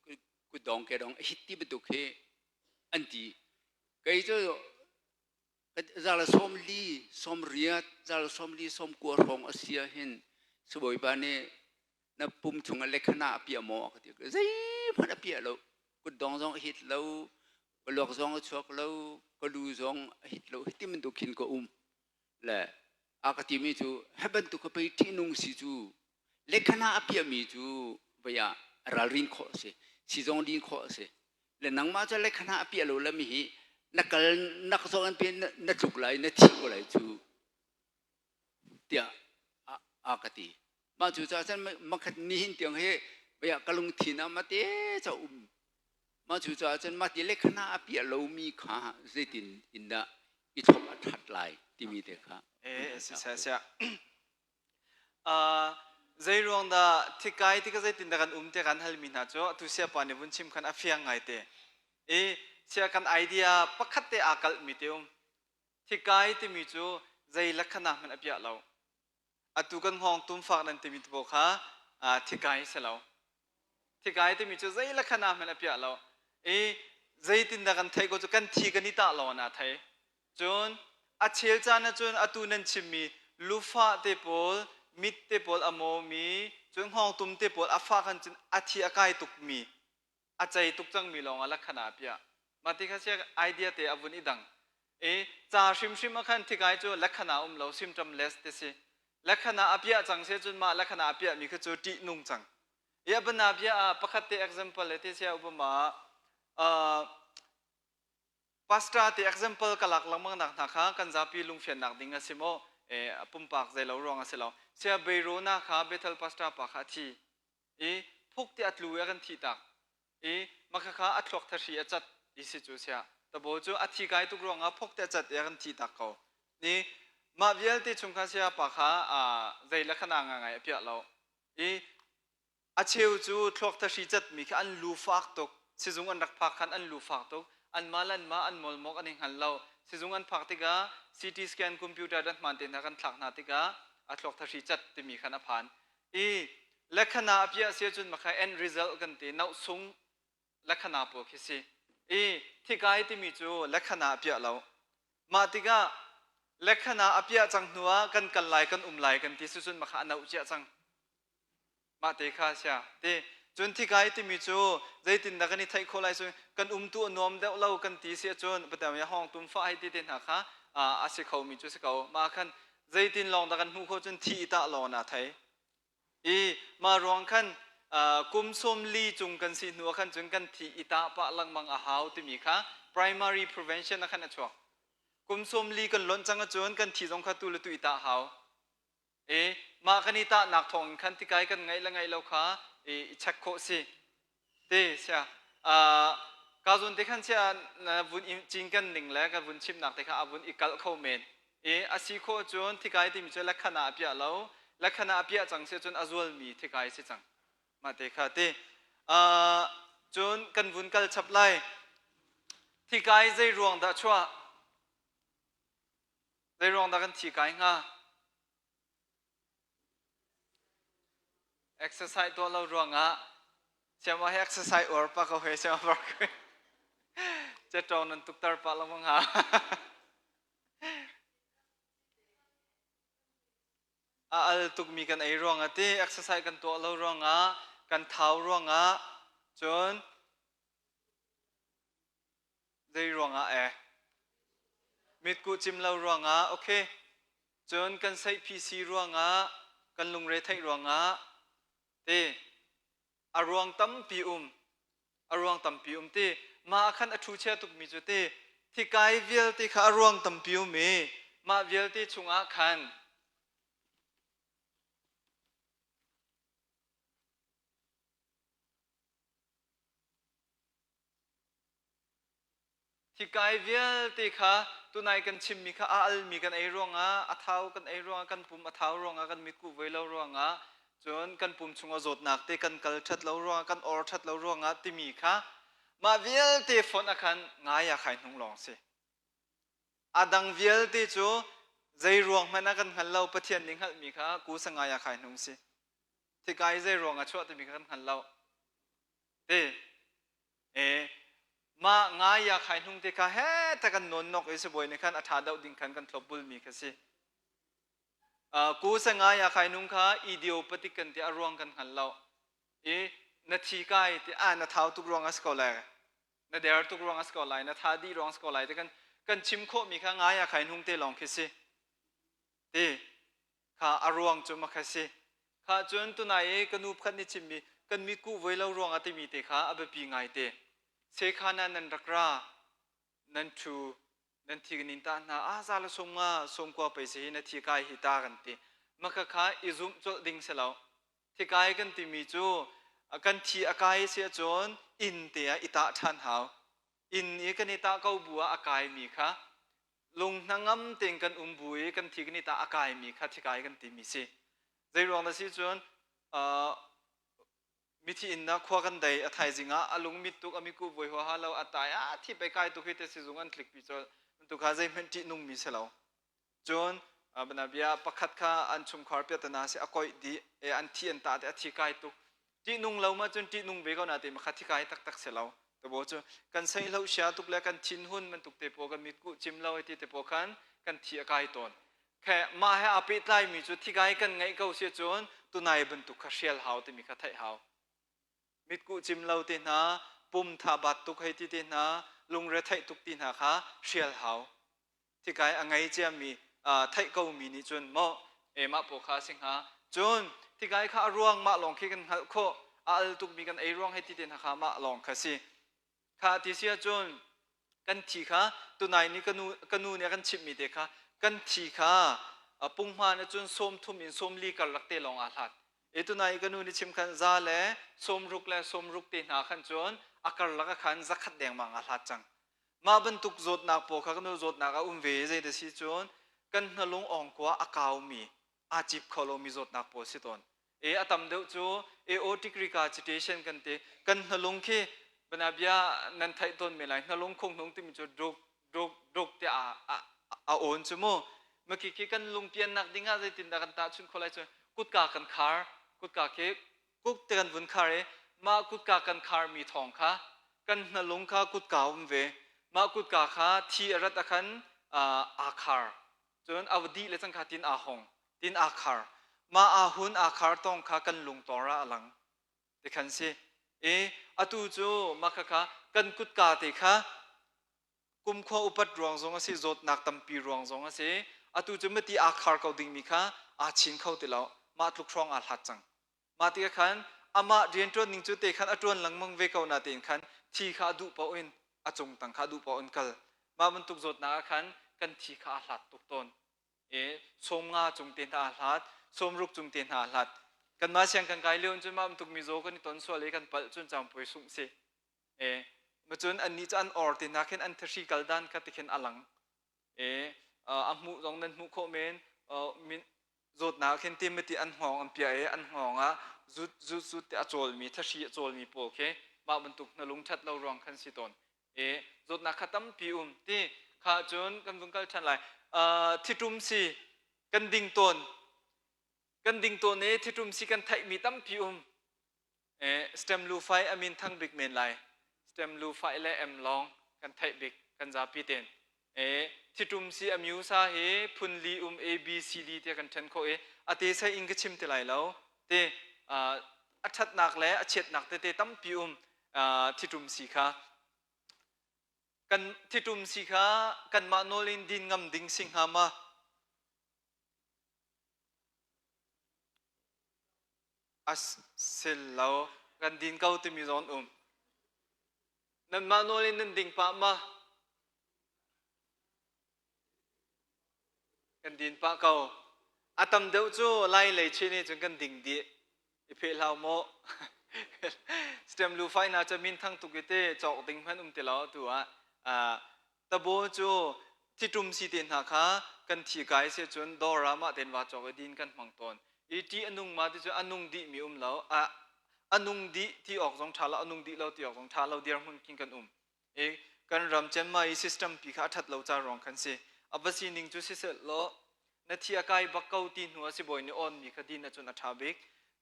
kutdong kedong a hit ti bantuk hi an ti. Kei cu Zal sawm li, sawm riat, zal sawm li, sawm kua hrawng a si ahhin sibawipa nih na pum chung ah lekhana a piah maw a ka ti. Zeihmanh a piah lo. Kutdong zong a hit lo, ka luak zong a chuak lo, ka lu zong a hit lo. Hiti bantuk khin ka um. Le a ka timi cu hi bantuk ka pei ṭihnung si cu lekhana a piahmi cu vei ah ralrin khawh a si. Sizong din khawh a si. Le nangmah cu lekhana a piah lo le mi hi na kal nak zong an piah na tluk lai na thi ko lai cu tiah a ka ti mah cu caah cun makhat nihin tiang hi bia ka lungthin ah mate ca um mah cu caah cun mah ti lekhana a piah lomi kha zeitin in dah i thlop a that lai timi te kha eh si sia sia Zeiruang dah thikai ti ka zeitin dah kan um tiah kan halmi hna cu atu siapa nih vun chim khan a fiang ngaite. I Sia kan idea pakhat te aa kalhmi te um. Thikai timi cu zei lakhana hmanh a piah lo. Atu kan hngawng tumfak nan timi te pawl kha thikai si lo. Thikai timi cu zei lakhana hmanh a piah lo. I zeitindah kan theih ko cu kan thi kan i tah lawng ah thei. Cun a chel caan ahcun atu nan chimmi lufah te pawl, mit te pawl a mawmi, cun hngawngtum te pawl a fah khan cun a thi a kai tukmi a cei tuk cangmi lawng ah lakhana a piah. Mah ti kha sia idea te a vun i dang. I ca hrimhrim ah khan thikai cu lakhana um lo symptomless te si. Lakhana a piah cang si cun mah lakhana a piahmi kha cu ṭih nung cang. I a bana bia ah pakhat te example le te sia upama uh, pastor te example ka lak lengmang nak hna kha kan zapi lungfiannak ding a si maw eh pumpak zei lo ruang a si lo sia Beirona kha Bethel pastor pa kha a thi i phuk ti a tlu i a kan thih tak i makhakha a thluak thahri a cat i si cu sia tabo cu a thi kai tuk ruangah phuk te a cat i a kan thih tak ko ni mah vialte chung kha sia pa kha zei le khana nga ngai a piah lo i a cheu cu thluak thahri cat mi kha an lu fak tuk sizung an rak phak khan an lu fak tuk an mah lan mah an molmok an i hngal lo sizung an phak tikah CT scan computer dat hman te hna kan thlak hna tikah a thluak thahri cat timi khan a phan i lekhana a piah si ahcun makha end result kan ti nauh sung lekhana pawl khi si i thikai timi cu lekhana a piah lo mah tikah lekhana a piah cang hnu ah kan kal lai kan um lai kan ti si cun makha a nauh ciah cang mah te kha sia ti cun thikai timi cu zeitindah kan i theih khawh lai cu kan um tu a nuam deuh lo kan ti si ahcun patam ya hong tum fa hei ti te hna kha a si kho mi cu si ko mah khan zeitin lawng dah kan hmuh khawh cun thi i tah lawng na thei i mah ruang khan kum sawm li cung kan si hnu ah khan cun kan thi i tah pah lengmang a hau timi kha primary prevention ah khan a chuak kum sawm li kan lonh cang ahcun kan thi zong kha tu le tu i tah hau i mah kan i tahnak thawng in khan tikai kan ngaih le ngaih lo kha i check khawh si Te sia ka zun te khan sia na vun cinken ning le ka vun chimnak te kha a vun i kalh kho men i a si khawh cun thikai timi cu lekhana a piah lo lekhana a piah cang si cun a zualmi thikai si cang mah te kha ti cun kan vun kal chap lai thikai zei ruang dah chuah zei ruang dah kan thi kai hnga Exercise tuah lo ruangah siama hi exercise uar pa ko he siama bar ko cetawng nan tuktar pah lengmang ha. A al tukmi kan ei ruangah ti exercise kan tuah lo ruangah kan thau ruangah cun Zei ruangah eh? Mitkuh cim lo ruangah, okay. Cun kan seihphi ruangah, kan lungre theih ruangah, ti a ruang tampi um. A ruang tampi um ti. Mah ah khan a ṭhu chia tukmi cu ti thikai vialte kha a ruang tampi um i mah vialte chungah khan Thikai vialte kha tunai kan chimmi kha a almi kan ei ruangah, a thau kan ei ruangah, kan pum a thau ruangah, kan mitkuh voi lo ruangah, cun kan pum chungah zawtnak te kan kal ṭhat lo ruangah, kan or ṭhat lo ruangah timi kha mah vialte fonh ah khan ngai a khai hnung lawng si. A dang vialte cu zei ruang hmanh ah kan hngal lo, Pathian nih hngalhmi kha ku sangai a khai hnung si. Thikai zei ruang ah chuah timi kha kan hngal lo. Ti E mah ngai ya khai hnung te kha he ta kan nawn nok i sibawi nih khan a ṭha deuh ding khan kan thlop bulmi kha si. Ku se ngai ya khai nung kha idiopathic kan ti a ruang kan hngal lo. I na thi kai ti a na thau tuk ruang a si ko lai. Na der tuk ruang a si ko lai, na tha dih ruang a si ko lai ti kan kan chim khawhmi kha ngai ya khai hnung te lawng khi si. Ti kha a ruang cu ma kha si. Kha cun tunai i ka nu pakhat nih chimmi kan mitkuh voi lo ruangah timi te kha a biapi ngai te. Sekhan ah nan rak ra, nan ṭhu, nan thi kan in tah hna, ah za le sawm nga, sawm kua pei si hi na thi kai hi ta kan ti. Maka kha i zumh colh ding si lo. Thikai kan timi cu kan thi a kai si ahcun inn te ah i tah ṭhan hau. Inn i kan i tah ko bu ah a kaimi kha lung hnangam tein kan um bu i kan thi kan i tah a kaimi kha thikai kan timi si. Zei ruang dah si cun uh, Mithi inn ah khua kan dei a thaizing ah a lung mit tuk a miku voi huaha lo a tai ah thi pei kai tuk hi te sizung an tlik pi colh. Tu kha zeihmanh ṭih nungmi si lo. Cun bia pakhat kha an chungkhar piatana si a koih dih e an thi an tah te a thi kai tuk. Ṭihnung lo ma cun ṭihnung ve ko na te ma kha thi kai taktak si lo. Tabo cu kan seihlo sia tuk le kan thinhun bantuk te pawl kan mitkuh cim lo ti te pawl khan kan thi a kai tawn. Khe mah he aa pehtlaimi cu thikai kan ngeih ko si cun tunai bantuk kha hrial hau timi kha theih hau. Mitkuh cim lo te hna, pum tha bat tuk hei ti te hna, lungre theih tuk ti hna kha hrial hau. Thikai a ngei ciami theih ko mi nih cun maw e mah paw kha a si hnga. Cun thikai kha a ruang mah lawng khi kan hngalh khawh. A al tukmi kan ei ruang hei ti te hna kha mah lawng kha si. Kha ti si ahcun kan thi kha tunai nih ka nu, ka nu nih a kan chimhmi te kha kan thi kha punghman ahcun 30 in 40 karlak te lawng aa hlat. E tunai ka nu nih chim khan za le 60 le 60 te hna khan cun a karlak ah khan zakhat dengmang aa hlat cang. Mah bantuk zawtnak pawl kha ka nu zawtnak a um ve zei da si cun kan hnalung awngkua a kaumi aa cip kho lomi zawtnak pawl si tawn. E a tam deuh cu aortic regurgitation kan ti. Kan hnalung khi bia nan theih tawn men lai hnalung khunghnung timi cu duk duk duk tiah a, a, a awn cu mu. Maki khi kan lungpiannak ding ah zeitindah kan tahchunh khawh lai cu kutka kan khar kutka khi kuk te kan vun khar i mah kutka kan kharmi thawng kha kan hnalung kha kutka um ve mah kutka kha thi a rat ah khan aa khar cun a dih le cangka tin aa hong tin aa khar mah aa hun aa khar tong kha kan lungtor ah a lang ti khan si i atu cu mah khakha kan kutka te kha kumkhua upat ruang zong a si zawtnak tampi ruang zong a si atu cu mati aa khar ko dingmi kha aa chin kho ti lo mah tluk hrawng aa hlat cang Mah tikah khan amah rianṭuan ning cu te khan a ṭuan lengmang ve ko natein khan thi kha a duh paoh in a cung tang kha a duh paoh in kal. Mah bantuk zawtnak ah khan kan thi kha a hlat tuk tawn. E, 50 cung te hna a hlat, 60 cung te hna a hlat. Kanmah siang kan kai lio in cun mah bantuk mizaw kan i ton sual i kan palh cun cangpuai sungh si. E, macun annih cu an or te hna khin an thahri kal dan kha tikhin a lang. E, a hmuh zong nan hmuh khawh men. Min, zawtnak khin Timothy an hngawng an piah i an hngawng ah zut zut zut ti a cawlmi thahri a cawlmi pawl khi mah bantuk na lung ṭhat lo ruang khan si tawn i zawtnak kha tampi um ti kha cun kan vung kal ṭhan lai thiṭum si kan ding tawn kan ding tawn i thiṭum si kan theihmi tampi um Stem lu fai a min thang bik men lai. Stem lu fai le em lawng kan theih bik kan zapi ten. E thitum si a miusa hi phun li um A B C D tiah kan then khawh i a te sai in ka chim ti lai lo. Te a thatnak le a chiatnak tete tampi um thitum si kha kan thitum si kha kanmah nawl in din ngam ding si hnga ma? A sil lo. Kan din ko timi zawn um. Nanmah nawl in nan ding pah ma? Kan din pah ko. A tam deuh cu Lai lei chin nih cun kan ding dih. I pheh hlau maw? Stem lu fai na cu min thang tuk i te cawk ding hmanh um ti lo tu ah. Tabo cu thitum si te hna kha kan thi kai si cun dawr ah mah ten va cawk i din kan hmang tawn. I ṭih a nung ma ti cu a nung dih mi um lo. A, a nung dih ti awk zong ṭha lo, a nung dih lo ti awk zong ṭha lo dirhmun king kan um. I kan ram Myanmar i system pi kha a ṭhat lo ca ruang khan si. A va sining cu siseh law na thi a kai bak ko ti hnu ah sibawi nih awn mi kha din ahcun a ṭha bik.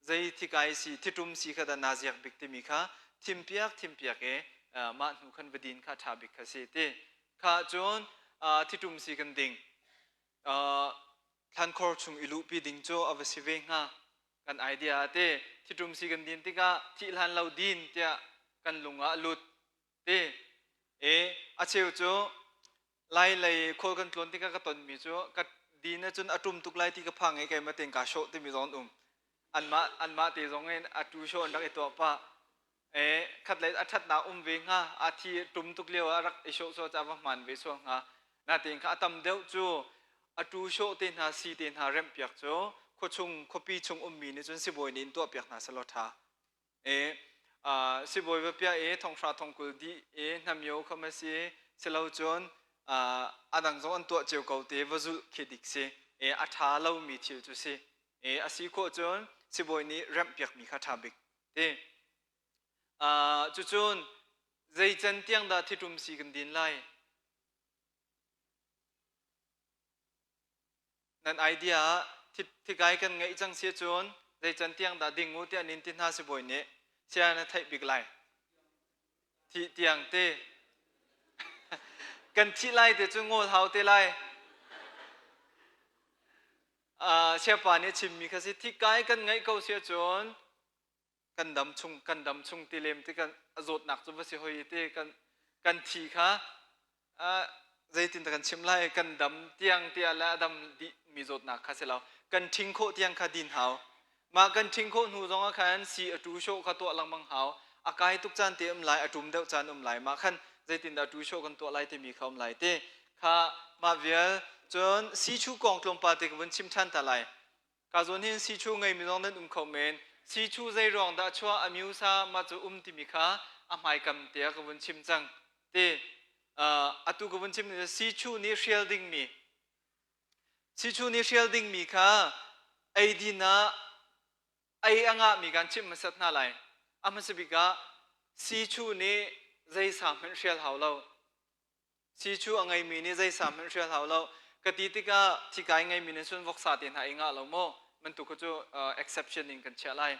Zei thikai si, thiṭum si kha dah naa ziak bik timi kha thimpiak thimpiak i mah hnu khan va din kha ṭha bik kha si ti. Kha cun thiṭum si kan ding. Thlankhor chung i luhpi ding cu a va si ve hnga. Kan idea ah ti thiṭum si kan din tikah thih hlan lo din tiah kan lung ah a lut ti. E a cheu cu Lai lei khual kan tlawn tikah ka tonmi cu ka din ahcun a ṭum tuk lai ti ka phang i keimah tein kaa hrawh timi zong an um. Anmah anmah te zong in a tu hrawh an rak i tuah pah. E khatlei a ṭhatnak um ve hnga a thi ṭum tuk lio ah rak i hrawh sual caah va hmaan ve sual hnga. Natein kha a tam deuh cu a tu hrawh te hna si te hna remhpiak cu khuachung khuapi chung ummi nih cun sibawi nih in tuahpiak hna selaw ṭha. E sibawi va piah i thonghra thongkul dih i hnamio kham a si silo cun a dang zong an tuah cio ko te va zulh khi dik si e a ṭha lomi thil cu si e a si khawh cun sibawi nih remhpiakmi kha ṭha bik ti. Cucun zei can tiang dah thitum si kan din lai? Nan idea ah thikai kan ngeih cang si cun zei can tiang dah ding u tiah nin ti hna sibawi nih sia na theih bik lai. Thih tiang te. Kan thih lai te cu ngawl hau te lai. Siapa nih chimmi kha si thikai kan ngeih ko si cun kan dam chung kan dam chung ti lem ti kan zawtnak cu va si hoi ti kan kan thi kha zeitin kan chim lai kan dam tiang tiah le a dam dih mi zawtnak kha si lo kan ṭhing khawh tiang kha din hau mah kan ṭhing khawh hnu zong ah khan si a tu show kha tuah lengmang hau a kai tuk caan te um lai a ṭum deuh caan um lai mah khan zeitin dah tu show kan tuah lai timi kha um lai te kha mah vial cun si chu kong tlawmpal te ka vun chim ṭhan ta lai Ka zawn hin sichu ngeimi zong nan um kho men. Sichu zei ruang dah chuah a miusa mah cu um timi kha a hmaikam te ah ka vun chim cang. Ti atu ka vun chim ni sichu nih hrial dingmi sichu nih hrial dingmi kha eidin ah ei a ngahmi kan chimh hmasat hna lai. A hmasa bik ah sichu nih zei sa hmanh hrial hau lo. Sichu a ngeimi nih zei sa hmanh hrial hau lo. Ka ti tikah thikai ngeimi nih cun voksa te hna ei ngah lo maw? Bantuk kha cu exception in kan chiah lai.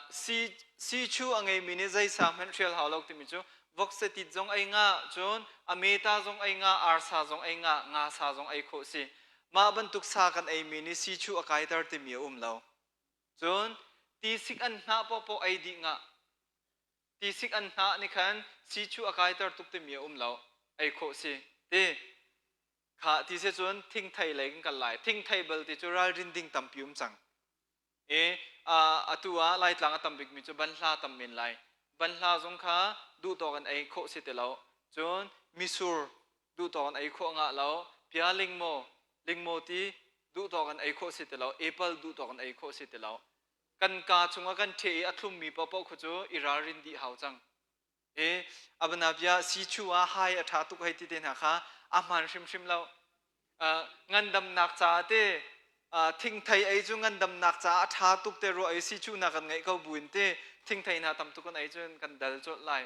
Si sichu a ngeimi nih zei sa hmanh hrial hau lo timi cu voksa tit zong ei ngah, cun a meta zong ei ngah, arsa zong ei ngah, nga sa zong ei khawh si. Mah bantuk sa kan eimi nih sichu a kaiter timi a um lo. Cun tisik an hnah paohpaoh ei dih ngah. Tisik an hnah nih khan si cu a kaiter tuk timi a um lo. Ei khawh si. Ti kha ti si cun thingthei lei kan kal lai. Thingthei bal ti cu ralrin ding tampi um cang. I atu ah Laitlang a tam bikmi cu banhla tam men lai. Banhla zong kha duh tawk in ei khawh si ti lo. Cun misur duh tawk in ei khawh ngah lo. Pia lingmaw, lingmaw ti duh tawk in ei khawh si ti lo. Apple duh tawk in ei khawh si ti lo. Kan kaa chungah kan ṭheh i a thlummi paohpaoh khu cu i ralrin dih hau cang. E abanabia sichu ah hai a ṭha tuk hei ti te hna kha a hmaan hrimhrim lo. Ngandamnak caah te thingthei ei cu ngandamnak caah a ṭha tuk te ruah i sichu na kan ngeih ko buin te thingthei hna tam tuk kan ei cun kan dal colh lai.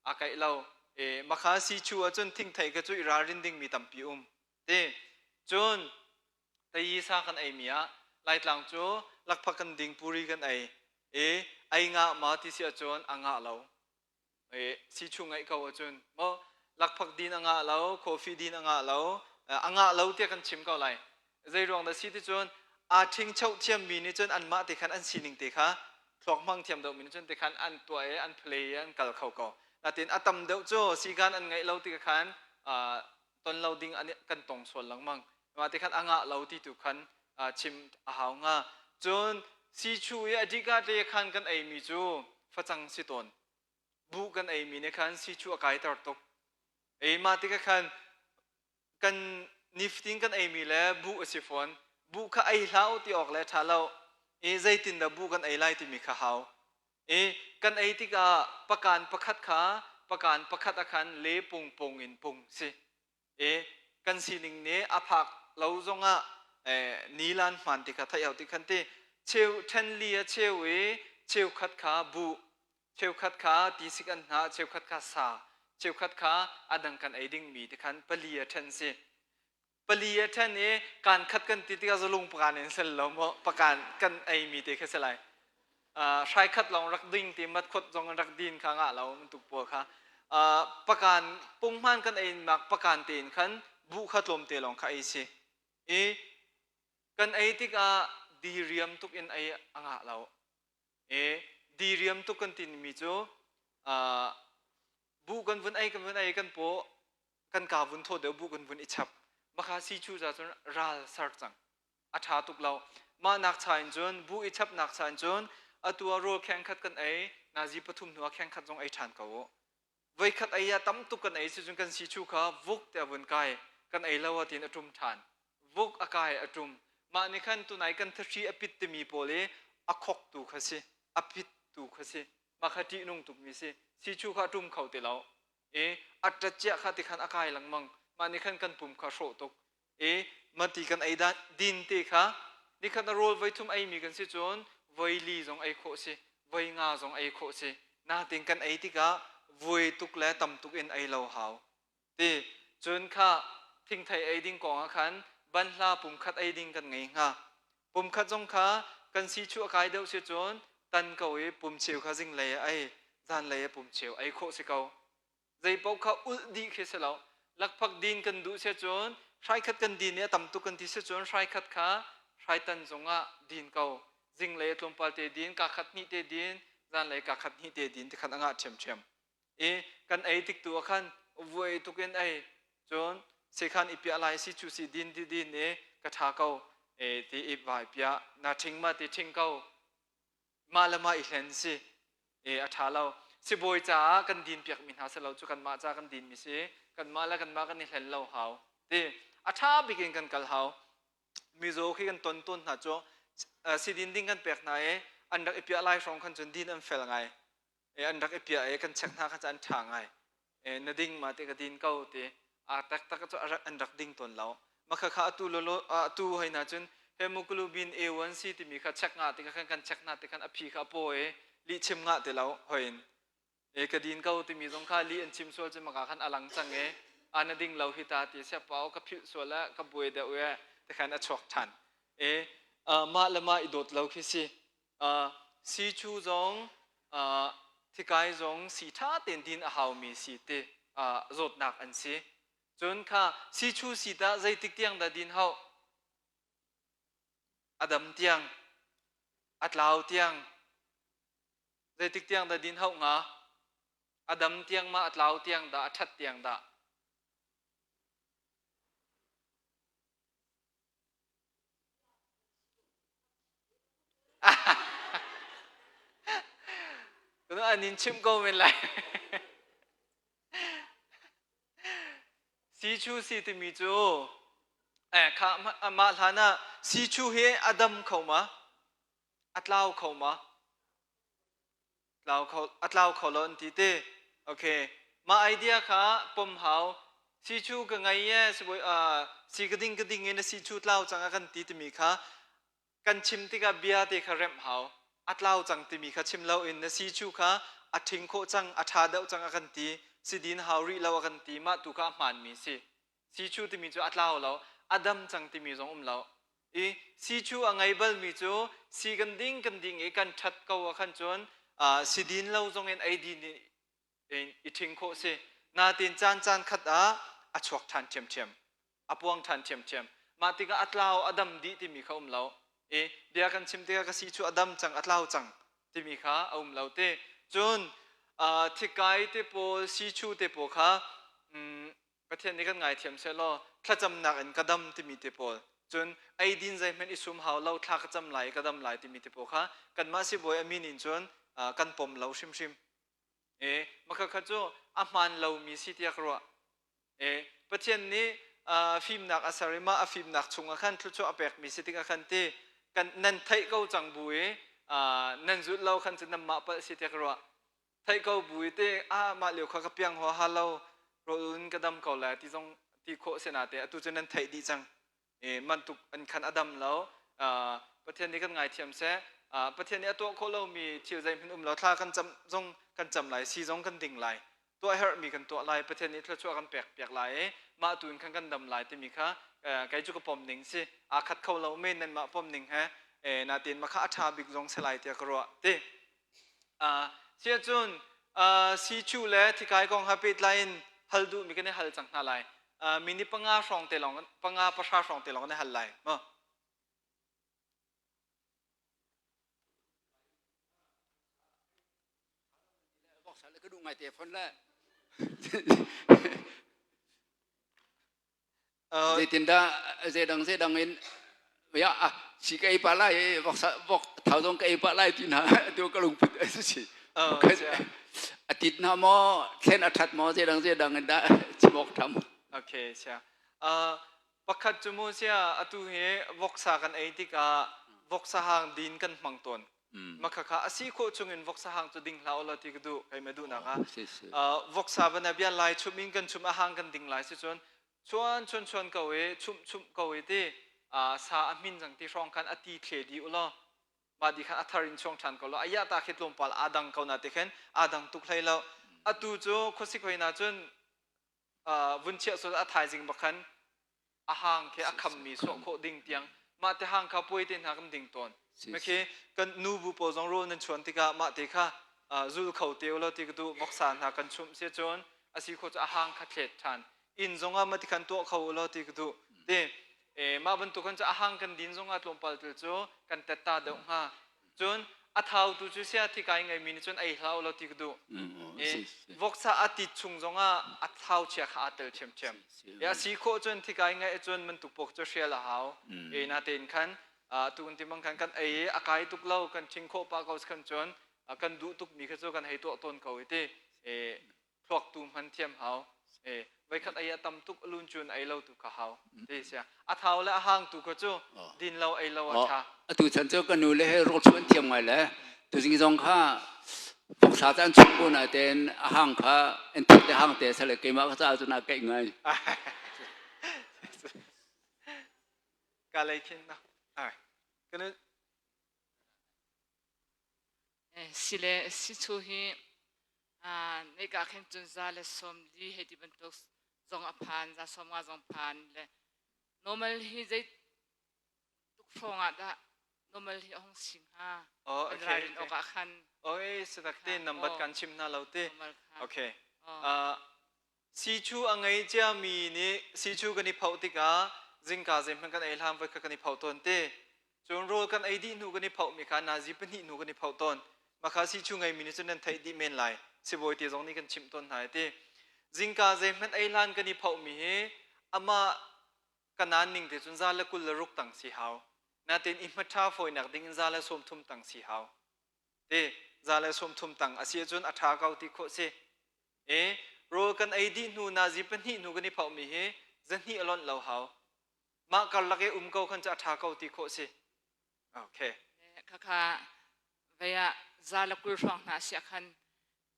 A kaih lo. E makha sichu ahcun thingthei kha cu i ralrin dingmi tampi um. Te cun Tayi sa kan eimi ah Laitlang cu lakphak kan ding puri kan ei i ei ngah ma ti si ahcun a ngah lo. I si chung ngaih ko ahcun maw lakphak din a ngah lo, coffee din a ngah lo, a ngah lo tiah kan chim ko lai. Zei ruang dah si ti cun aa ṭhingcho thiammi nih cun anmah te khan an sining te kha thluak hmang thiam deuhmi nih cun te khan an tuah i an play i an kal kho ko. Natin a tam deuh cu sikan an ngeih lo ti khan ton lo ding an kan tong sual lengmang. Mah ti khan a ngah lo ti tu khan chim a hau hnga. Cun sichu i a dika tle khan kan eimi cu facang si tawn. Buh kan eimi nih khan sichu a kaiter tuk. Ei mah tikah khan kan nifatin kan eimi le buh a si fawn. Buh kha ei hlah u ti awk le ṭha lo. I zeitindah buh kan ei lai timi kha hau. I kan ei tikah pakan pakhat kha pakan pakhat ah khan le pung pung in pung si. I kan sining nih a phak lo zongah nilan hmaan ti kha theih hau ti khan ti cheu ṭhen li a cheu i cheukhat kha buh cheukhat kha tisik an hnah cheukhat kha sa cheukhat kha a dang kan ei dingmi ti khan pali a ṭhen si pali a ṭhen i kaan khat kan ti tikah zalung pakan in sel lo maw pakan kan eimi te kha si lai hrai khat lawng rak ding ti mat khot zong rak din kha ngah lo bantuk pawl kha pakan punghman kan ei mak pakan tein khan buh kha tlawm te lawng kha ei si i kan ei tikah diriam tuk in ei a ngah lo i diriam tuk kan timi cu buh kan vun ei kan vun ei kan paw kan ka vun thaw deuh buh kan vun i chap makha si chu za cun ral sar cang a ṭha tuk lo. Mah nak cha in cun bu i chapnak cha in cun atu ah rawl kheng khat kan ei, nazi pathum hnu ah kheng khat zong ei ṭhan ko u. Voikhat ei ah tam tuk kan ei si cun kan si chu kha vuk te a vun kai, kan ei lo ah tiin a ṭum ṭhan. Vuk a kai a ṭum. Mah nih khan tunai kan thahri a pit timi pawl i a khok tu kha si, a pit tu kha si. Mah kha ṭihnung tukmi si. Si chu kha a ṭum kho ti lo. I a ṭat ciah kha ti khan a kai lengmang. Mah nih khan kan pum kha a hrawh tuk. I mati kan ei dan din te kha nikhat na rawl voi thum eimi kan si cun voi li zong ei khawh si voi nga zong ei khawh si. Natin kan ei tikah vui tuk le tam tuk in ei lo hau. Ti cun kha thingthei ei ding kong ah khan banhla pumkhat ei ding kan ngei hnga. Pumkhat zong kha kan si chu a kai deuh si cun tan ko i pum cheu kha zinglei ah ei, zanlei ah pum cheu ei khawh si ko. Zei paoh kha ulh dih khi si lo. Lakphak din kan duh si cun hraikhat kan din i a tam tuk kan ti si cun hraikhat kha hraitan zongah din ko. Zinglei tlawmpal te din, ka khat hnih te din, zanlei ka khat hnih te din ti khan a ngah ṭhiamṭhiam. I kan ei tik tu ah khan vuai tuk in ei cun sekhan i piah lai si chu si din ti din i ka ṭha ko e ti i vai piah na ṭhing ma ti ṭhing ko mah le mah i hlen si e a ṭha lo sibawi caah kan din piak mi hna si lo cu kanmah ca kan din mi si kanmah le kanmah kan i hlen lo hau ti a ṭha bik in kan kal hau mizaw khi kan ton tawn hna cu sidin ding kan pek hna i an rak i piah lai hrawng khan cun din an fel ngai e an rak i piah e kan check hna kha an ṭha ngai e na ding ma te ka din ko ti a taktak cu an rak ding tawn lo makha kha atu lolo atu hoi na cun hemoglobin A1C timi kha check nga ti kha kan check na te khan a phi kha po e li chim nga te lo hoin e ka din ko timi zong kha li an chim sual cu maka khan alang cang e ana ding lo hi ta ti sia pau ka philh sual a ka buai deuh e te khan a chuak than e mah le mah i dawt lo khi si Siichu zong thikai zong sii ṭha tein din a haumi si ti zawtnak an si. Cun kha siichu sii tah zeitik tiang dah din hau? A dam tiang, a tlau tiang, zeitik tiang dah din hau hnga? A dam tiang ma a tlau tiang dah, a ṭhat tiang dah? An in chimh ko men lai. Sichu si timi cu eh kha mah hlan ah sichu hi a dam kho ma? A tlau kho ma? Tlau kho a tlau kho lo an ti te. Okay. Mah idea kha pom hau. Sichu ka ngei e sibawi si ka ding ka ding in sichu tlau cang a kan ti timi kha kan chim tikah bia te kha remh hau. A tlau cang timi kha chim lo in na sichu kha a ṭhing khawh cang, a ṭha deuh cang a kan ti. Sidin hau rih lo a kan ti. Mah tu kha a hmaanmi si. Sichu timi cu a tlau lo, a dam cang timi zong um lo. I sichu a ngei balmi cu si kan ding kan ding i kan ṭhat ko ah khan cun si din lo zong in ei din in i ṭhing khawh si. Natin caan caan khat ah a chuak ṭhan ṭhiamṭhiam, a puang ṭhan ṭhiamṭhiam. Mah tikah a tlau, a dam dih timi kha um lo. I bia kan chim tikah ka si cu a dam cang, a tlau cang timi kha a um lo te. Cun thikai te pawl, sichu te pawl kha Pathian nih kan ngaithiam sehlaw thlacamnak in ka dam timi te pawl cun eidin zeihmanh i sum hau lo thla ka cam lai i ka dam lai timi te pawl kha kanmah sibawi a min in cun kan pom lo hrimhrim. E makha kha cu a hmaan lomi si tiah ka ruah. E Pathian nih fimnak a ser i mah a fimnak chungah khan thluachuah a pekmi si tikah khan ti kan nan theih ko cang bu i nan zulh lo khan cun nanmah palh si tiah ka ruah. Theih ko bu i te ah mah lio kha ka piang huaha lo rawl in ka dam ko lai ti zong ti khawh si na te atu cu nan theih dih cang e mantuk an khan a dam lo Pathian nih kan ngaithiam seh Pathian nih a tuah khawh lomi thil zeihmanh um lo thla kan cam zong kan cam lai si zong kan ding lai tuah herhmi kan tuah lai Pathian nih thluachuah kan pek piak lai i mah tu in khan kan dam lai timi kha kei cu ka pom ning si aa khat kho lo men nan mah pom ning he natin mah kha a ṭha bik zong si lai tiah ka ruah ti Siahcun siichuh le thikai kong ha pehtlai in hal duhmi kan i hal cang hna lai. Minute panga hrawng te lawng panga pahra hrawng te lawng kan i hal lai. Maw? Ka duh ngai te phone le. Zeitindah zeidang zeidang in ya ah si ka ei pah lai vok vok thau zong ka ei pah lai ti hna tu ka lungput a si a tit na maw thlen a that maw zeidang zeidang in dah chimok tham Okay sia pakhat cu mu sia atu hi voksa kan ei tikah voksa hang din kan hmang tawn makha kha a si khawh chungin voksa hang cu ding hlah ulaw ti ka duh kei ma duhnak ah voksa bana bia lai chum in kan chum a hang kan ding lai si cun chuan chuan chuan ko i chumh chumh ko i ti sa a hmin cang ti hrawng khan a ti thle di ulaw. Mah di khan a thar in chuang ṭhan ko law a yah ta khi tlawmpal aa dang ko na ti khin aa dang tuk hlei lo. Atu cu khuasik hoi na cun vun chiah sual a thaizing bak khan a hang khi a khammi sawh khawh ding tiang mah te hang kha puai te hna kan ding tawn. Makhi kan nu bu pawl zong rawl nan chuan tikah mah te kha zul kho te ulaw ti ka duh voksa hna kan chumh si cun a si khawh cu a hang kha thlet ṭhan. Inn zongah mah ti khan tuah kho ulaw ti ka duh. Ti mah bantuk khan cu a hang kan din zongah tlawmpal tel cu kan tetta deuh hnga. Cun a thau tu cu sia thikai ngeimi nih cun ei hlah ulaw ti ka duh. Voksa a tit chung zongah a thau chia kha aa tel ṭhiamṭhiam. A si khawh cun thikai ngeih cun bantuk pok cu hrial a hau. E natein khan tu kan ti bang khan kan ei i a kai tuk lo kan ṭhing khawh pah ko khan cun kan duh tukmi kha cu kan hei tuah tawn ko i ti thluak tu hman thiam hau. Voikhat ei a tam tuk alun cun ei lo tu kha hau. Ti sia. A thau le a hang tu kha cu din lo ei lo a ṭha. Atu chan cu ka nu le he rawl chuan thiam ngai le tuzing zong kha voksa cu an chung ko na ten a hang kha an thut le hang te sale keimah ka caah cun a keih ngai. Ka lei khin na. Ai. Kan Si le si chu hi nika khin cun za le sawm li hei ti bantuk zong a phan za sawm nga zong phan le normal hi zei tuk hrawng ah dah normal hi a hung si hnga Oh, kan okay, ralrin okay. awk ah khan Okay, sadak te nambat Oh. kan chim hna lo te. normal kha Okay. Oh. Uh, Sichu a ngei ciami nih sichu kan i phoh tikah zingka zeihmanh kan ei hlan voi kha kan i phoh tawn te. Cun rawl kan ei dih hnu kan i phohmi kha nazi pahnih hnu kan i phoh tawn. Mah kha sichu ngeimi nih cun nan theih dih men lai. Sibawi te zong nih kan chimh tawn hna ti. Zingka zeihmanh ei hlan kan i phohmi hi amah kanaan ning te cun za le 20 le ruk tang si hau. Natin i hmaṭha fawinak ding in za le 30 tang si hau. Ti za le 30 tang a si ahcun a ṭha ko ti khawh si. E rawl kan ei dih hnu nazi pahnih hnu kan i phohmi hi zahnih a lonh lo hau. Mah karlak i um ko khan cu a ṭha ko ti khawh si. Okay. Khakha vei ah za le 20 hrawng hna si ah khan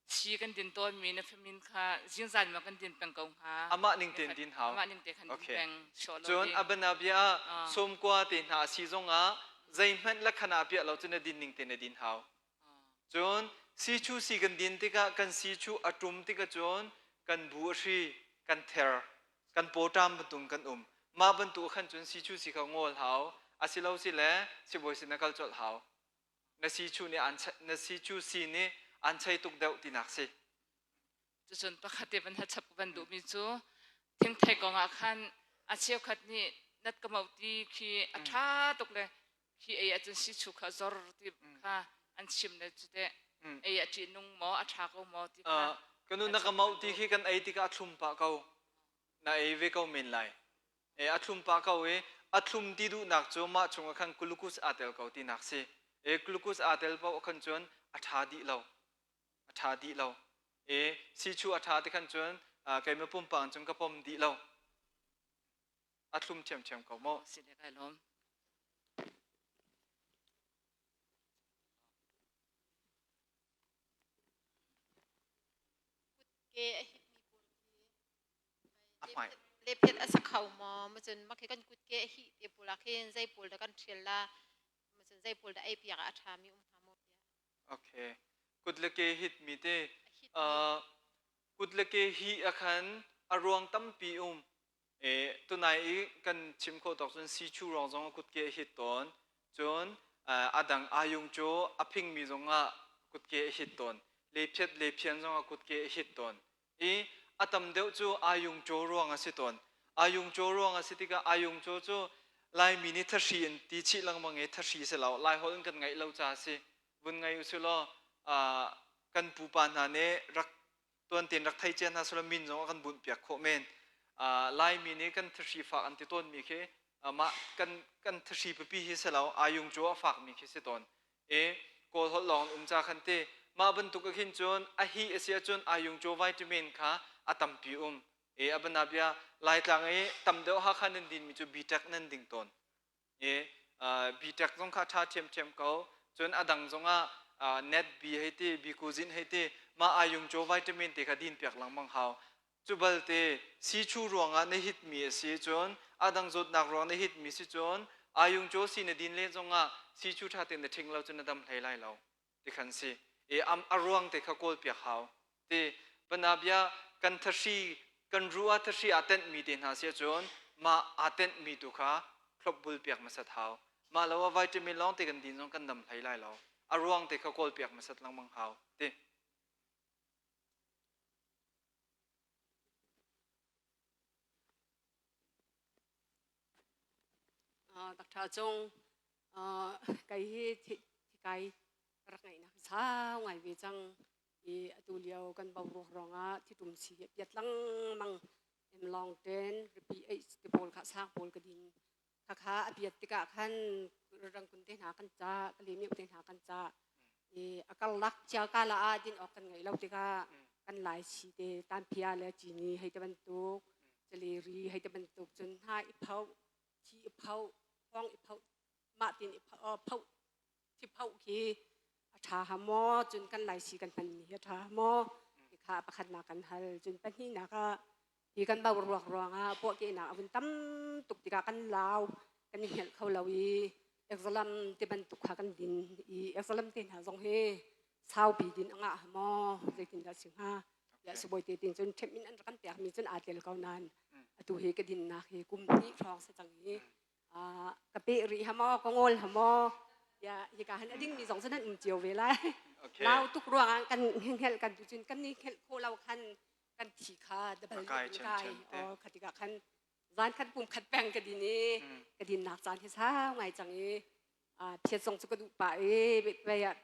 si kan din tawnmi na famin kha zingzan ma kan din peng ko hnga. Amah ning tein din hau. Amah ning te khan din Okay. peng sawh lo Cun ding. a bianabia ah Ah. sawmkua te hna a si zongah zeihmanh lakhana piah lo cu na din ning te na din hau. Ah. Cun sichu si kan din tikah kan sichu a ṭum tikah cun kan bu a hri, kan ther, kan pawṭam bantuk kan um. Mah bantuk khan cun sichu si kha ngawl hau. Asilo si le sibawi sin na kal colh hau. Na sichu nih an na sichu si nih an chei tuk deuh tinak si. Cucun pakhat te van hachap van duhmi cu thingthei kong ah khan a cheukhat nih nat ka mau ti khi a ṭha tuk le khi ei ahcun sichu kha zor ti kha an chim le cu teh ei a ṭih nung maw a ṭha ko maw ti kha Ka nu na ka mau ti khi kan ei tikah a thlum pah ko. Na ei ve ko men lai. E a thlum pah ko i a thlum ti duhnak cu mah chungah khan glucose aa tel ko tinak si. E glucose aa tel paoh khan cun a ṭha dih lo. A ṭha dih lo. E sichu a ṭha ti khan cun keimah pumpak in cun ka pom dih lo. A thlum ṭhiamṭhiam ko mu. Si le kai lawm. Kutke a hitmi pawl A hmai. lephet a sa kho maw macun makhi kan kutke a hih te pawl ah khin zei pawl dah kan ṭhial la macun zei pawl dah ei piak ah a ṭhami um hnga maw tiah Okay. Kut le ke hitmi te a hitmi uh, kut le ke hi a khan a ruang tampi um. E, tunai i kan chim khawh tawk cun sichu ruang zong kutke a hit tawn. Cun uh, a dang ayung cu a phingmi zongah kutke a hit tawn. Lephiat lephian zongah kutke a hit tawn. I a tam deuh cu ayung caw ruang a si tawn. Ayung caw ruang a si tikah ayung caw cu Laimi nih thahri in ti chih lengmang i thahri si lo Lai holh in kan ngaih lo ca a si. Vun ngai usih law uh, kan pupa hna nih rak tuan tein rak thei cia hna selaw min zong a kan bunh piak khawh men. Uh, Laimi nih kan thahri fak an ti tawnmi khi uh, mah kan kan thahri pipi hi si lo ayung cu a fakmi khi si tawn. E Kawl holh lawng um ca khan ti mah bantuk ah khin cun a hi a si ahcun ayung cu vitamin kha a tampi um. E a banabia Laitlang i tam deuh Hakha nan dinmi cu bitek nan ding tawn. I bitek zong kha ṭha ṭhiamṭhiam ko. Cun a dang zongah net bi hei ti, bikuzin hei ti, mah ayung caw vitamin te kha din piak lengmang hau. Cu balte siichu ruangah na hitmi a si cun a dang zawtnak ruang na hitmi si cun. Ayung chaw si na din len zongah si chu ṭha tein na ṭhing lo cun na dam hlei lai lo ti khan si. E am a ruang te kha kawl piak hau. Ti banabia kan thahri kan ru ah thahri aa tenhmi te hna si ahcun mah aa tenhmi tu kha thlopbul piak hmasat hau. Mah lo ah vitamin lawng te kan din zong kan dam hlei lai lo. A ruang te kha kawl piak hmasat lengmang hau. Ti. Dr. Cung, kei hi thikai rak ngeihnak sau ngai ve cang i atu lio kan boruak ruangah thitum si hi piat lengmang em long ten ripi H ti pawl kha sang pawl ka din khakha a piat tikah khan rangkun te hna kan ca kalemiu te hna kan ca i a karlak chiakala ah din awk kan ngei lo tikah kan lai si te tanphia le cini hei te bantuk caleri hei te bantuk cun hna i pho thi i pho hong i pho mah tin i pho thi pho khi a ṭha ha maw cun kan lai si kan hman mi hi a ṭha ha maw ti kha pakhatnak kan hal cun pahnihnak ah hi kan bo ruak ruangah puahkehnak a vun tam tuk tikah kan lau kan i hngelh kho lo i exalam ti bantuk kha kan din i exalam te hna zong hi saupi din a ngah maw zeitindah si hnga ya sibawi te tin cun ṭhemh in an rak kan pek mi cun aa tel ko nain atu hi ka dinnak hi kum hnih hrawng si cang i ka pe rih ha maw ka ngol ha maw ya hika han a ding mi zong cu nan um cio ve lai lau tuk ruangah kan hngelh kan tu cun kan ni hngelh khawh lo khan kan thi kha dabal kai khatika khan zan khat pum khat peng ka din i ka din nak caan hi sau ngai cang i phiat zong cu ka duh pah i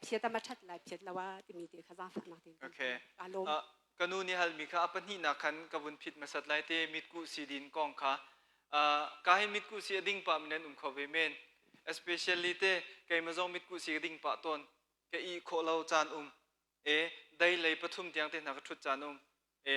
phiat ama ṭhat lai phiat lo a timi te kha zaangfahnak te okay ka lawm. Ka nu nih halmi kha a pahnihnak khan ka vun phit hmasat lai te mitkuh si din kong kha. Ka hin mitkuh si a ding pah mi nan um kho ve men, especially te keimah zong mitkuh si ka ding pah tawn, ka ih khawh lo caan um e, dei lei pathum tiang te hna ka ṭhut caan um e,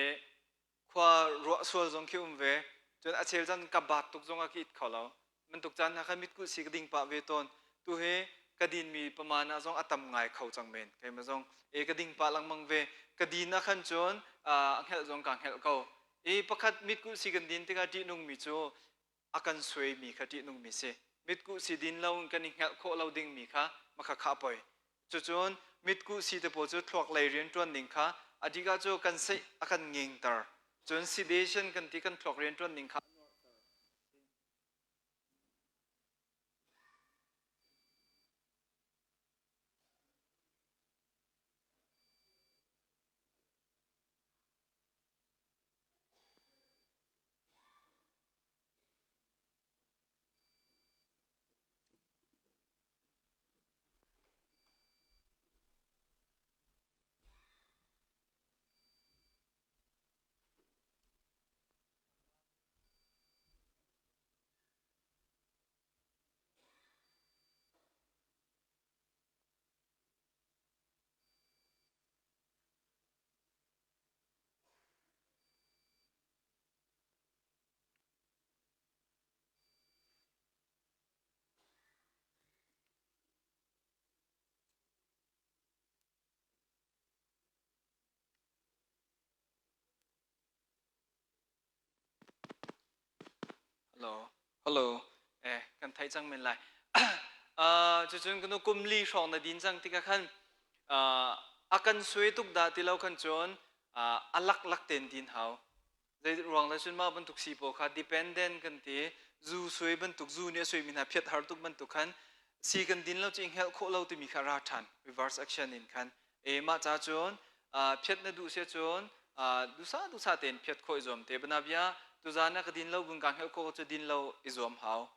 khua ruah sual zong khi um ve. Cun a chel caan ka baat tuk zong ah ka it kho lo bantuk caan hna kha mitkuh si ka ding pah ve tawn. Tu hi ka din mi pamana zong a tam ngai kho cang men, keimah zong e ka ding pah lengmang ve. Ka din ah khan cun a hngelh zong ka hngelh ko i pakhat mitkuh si kan din tikah ṭihnung mi cu a kan suaimi kha ṭihnungmi si. Mitkuh si din lo in kan i hngelh khawh lo dingmi kha makha kha poi. Cucun mitkuh si te pawl cu thluak lei rianṭuan ning kha a dika cu kan seih a kan ngingter. Cun sedation kan ti, kan thluak rianṭuan ning kha. Hello. Hello. Eh, kan theih cang men lai. Cucun kanu kum li hrawng na din cang tikah khan a kan suai tuk dah ti lo khan cun a lak lak ten din hau. Zei ruang le cun mah bantuk si pawl kha dependent kan ti, zu suai bantuk, zu nih a suaimi hna phiat har tuk bantuk khan si kan din lo cu i hngelh khawh lo timi kha ra ṭhan reverse action in khan e. Mah ca cun phiat na duh sia cun dusa dusa tein phiat khawh i zuam te. Banabia tuzan ah ka din lo bun ka hngelh khawh cu din lo i zuam hau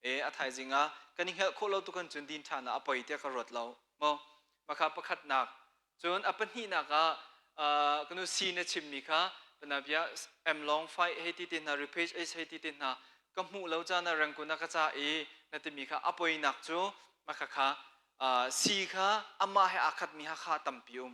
e. A thaizing ah kan i hngelh khawh lo tu kan cun din ṭhan ah a poi tiah ka ruat lo maw. Makha pakhatnak. Cun a pahnihnak ah kanu si na chimmi kha panabia M long fight hei ti te hna, repage ace hei ti te hna ka hmuh lo caan ah rangkun ah ka ca i na timi kha a poinak cu makha kha si kha amah he aa khatmi ha kha tampi um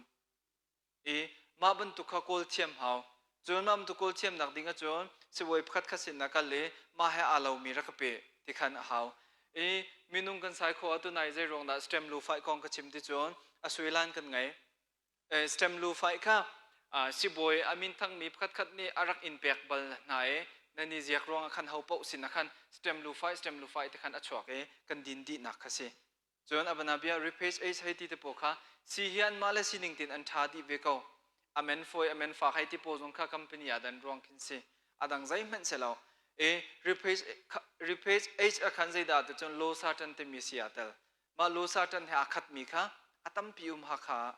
i mah bantuk kha kawl thiam hau. Cun mah bantuk kawl thiamnak ding ahcun sibawi pakhat khat sin ah kal i mah he aa lomi rak ka pe ti khan a hau i minung kan sai khawh ah. Tunai zei ruang dah stem lu fai kong ka chim ti cun a suilan kan ngei. Stem lu fai kha sibawi a min thangmi pakhat khat nih a rak in pek bal hna i. Nan i ziak ruangah khan ho paoh sin ah khan stem lu fai stem lu fai te khan a chuak i kan din dihnak kha si. Cun abanabia repace ace hei ti te pawl kha si hi anmah le sining tin an ṭha dih ve ko. Amen fawi amen fak hei ti pawl zong kha company ah dan ruang khin si. Adang zeihmanh si lo. E repace repace age a khan zeidah ti cun losartan timi si aa tel. Mah losartan he aa khatmi kha a tampi um Hakha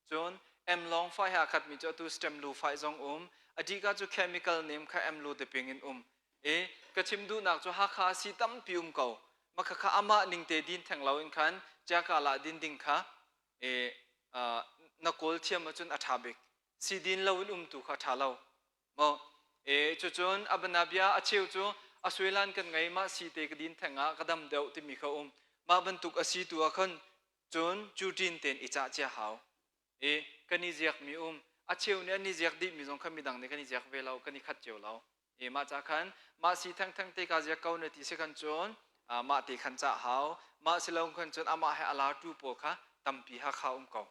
Cun M lawng fai he aa khatmi cu atu stem lu fai zong um. Adika cu chemical name kha M lu deping in um. E ka chim duhnak cu Hakha si tampi um ko. Makha kha amah ning te din theng lo in khan Jaka la din ding kha e na kawl thiam ahcun a ṭha bik. Si din lo in um tu kha ṭha lo. Mo e cucun abanabia a cheu cu a suilan kan ngei mah si te ka din theng ah ka dam deuh timi kha um. Mah bantuk a si tu ah khan Cun cuṭin tein i cah cia hau. I kan i ziakmi um, a cheu nih an i ziak dihmi zong kha midang nih kan i ziak ve lo, kan i khat cio lo. I mah ca khan mah si thengtheng te ka ziak ko na ti si khan cun mah te khan cah hau. Mah si lo khan cun amah he a lartu pawl kha tampi Hakha um ko.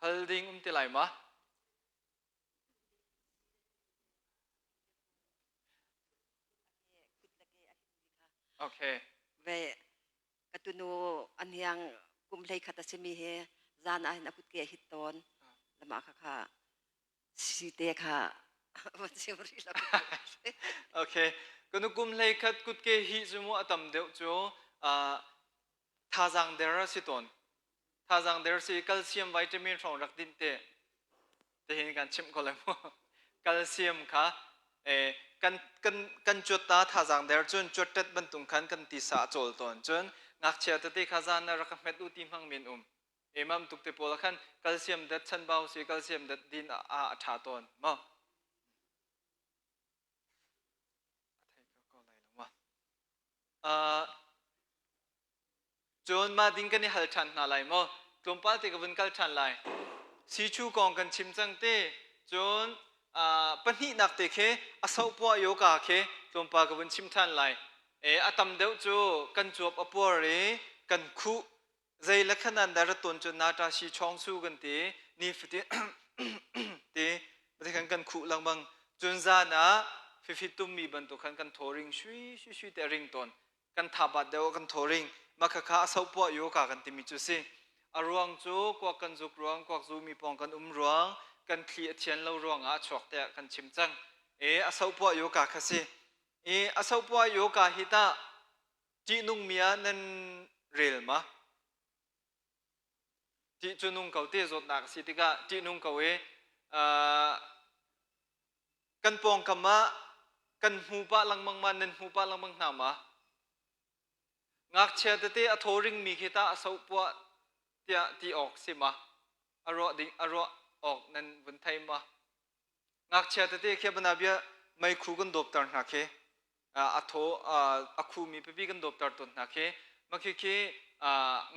Hal ding um ti lai ma? Okay. Ve ka tunu an hiang kum hlei khat a simi he zan ah hin a kut ke a hit tawn. Lama kha kha si te kha van sim rih lo. Okay. Kanu kum hlei khat kut ke hi cu mu a tam deuh cu thazaang der a si tawn. Thazaang der si calcium vitamin hrawng rak din te. Tihin kan chimh ko lai mu. Calcium kha eh, kan kan kan cuat ta thazaang der cun cuat tet bantung khan kan tisa a cawl tawn. Cun ngakchia tete kha zan na rak ka hmet u ti hmang men um. Emam tuk te pawl khan calcium dat chanbau si calcium dat din a a tha tawn ma. Uh, Cun mah ding kan i hal ṭhan hna lai maw? Tlawmpal te ka vun kal ṭhan lai. Sichu kong kan chim cang te. Cun pahnihnak te khi a sohpuah yoga khi tlawmpal ka vun chim ṭhan lai. E, a tam deuh cu kan cuap a puar i kan khuh. Zei le khanan dah rat tawn cu nata shi chong su kan ti. Ni fatin ti kan kan khuh lengmang. Cun zan ah fifi tummi bantuk khan kan thaw ring sui sui sui te a ring tawn. Kan thabat deuh kan thoring makhakha a sopuah yoga kan timi cu si. A ruang cu kuak kan zuk ruang, kuak zu mi pawng kan um ruang, kan thli a thian lo ruang ah a chuak tiah kan chim cang. E a sopuah yoga kha si. E a sopuah yoga hi tah ṭihnung mi ah nan rel ma? Ṭih cu nung ko te zawtnak a si tikah ṭihnung ko i kan pawngkam ah kan hmu pah lengmang ma nan hmu pah lengmang hna ma? Ngakchia tete a thaw ringmi khi tah a sohpuah tiah ti awk si ma? A ruah ding a ruah awk nan vun thei ma? Ngakchia tete khi banabia meikhu kan dawpter hna khi a thaw a khumi pipi kan dawpter tawn hna khi mah khi khi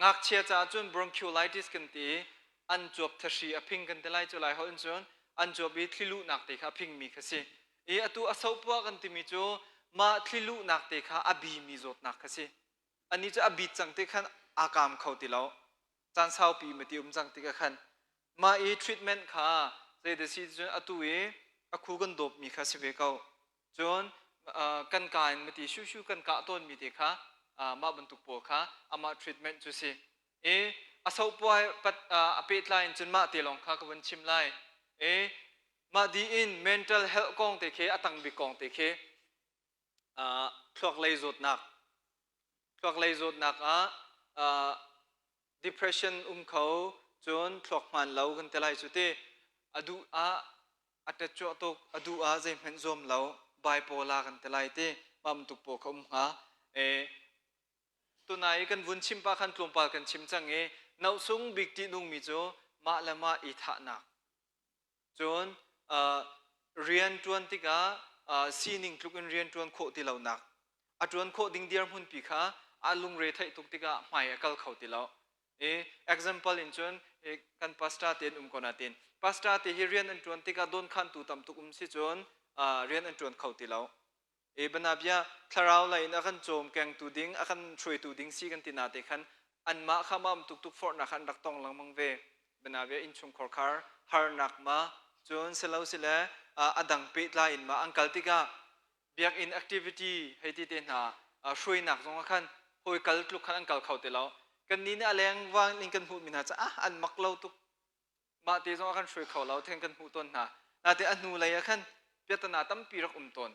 ngakchia caah cun bronchiolitis kan ti i an cuap thahri a phing kan ti lai cu lai holh in cun an cuap i thliluhnak te kha a phingmi kha si i atu a sopuah kan timi cu mah thliluhnak te kha a bimi zawtnak kha si ani cu a bit cang te khan aa kaam kho ti lo caan saupi mati um cang tikah khan mah i treatment kha zei si cun atu i a khu kan dawpmi kha si ve ko cun kan ka in mati shu kan kah tawnmi te kha mah bantuk pawl kha amah treatment cu si i a sopuai pat a pehtlai in cun mah te lawng kha ka vun chim lai i mah di in mental health kong te khi a tang bik kong te khi thluak lei zawtnak thluak lei zawtnak ah depression um kho cun thluak hmaan lo kan ti lai cu ti a duh ah a tet cuah tuk a duh ah zeihmanh zuam lo bipolar kan ti lai ti mah bantuk pawl kha um hnga e tunai i kan vun chim pa khan tlawmpal kan chim cang i nohsung bik ṭihnungmi cu mah le mah i thahnak Cun rian ṭuan tikah sining tluk in rian ṭuan khawh ti lonak, a ṭuan khawh ding dirhmunpi kha a lungre theih tuk tikah hmai a kal kho ti lo. I example in cun kan pastor te an um ko natin pastor te hi rian an ṭuan tikah dawnkhantu tam tuk um si cun rian an ṭuan kho ti lo. E banabia thlarau lei in a kan cawm kengtu ding a kan hruaitu ding si kan ti na te khan anmah kha mam tuk tuk forhnak kha an rak tong lengmang ve banabia innchungkhar khar harnak ma. Cun silo sile a dang pehtlai in ma an kal tikah biakinn activity hei ti te hna hruainak zong ah khan hawi kal tluk khan an kal kho ti lo. Kan nih nih a leng vang in kan hmuh mi hna cu ah an mak lo tuk mah te zong ah kan hruai kho lo then kan hmuh tawn hna. Nate a hnu lei ah khan piatana tampi rak um tawn.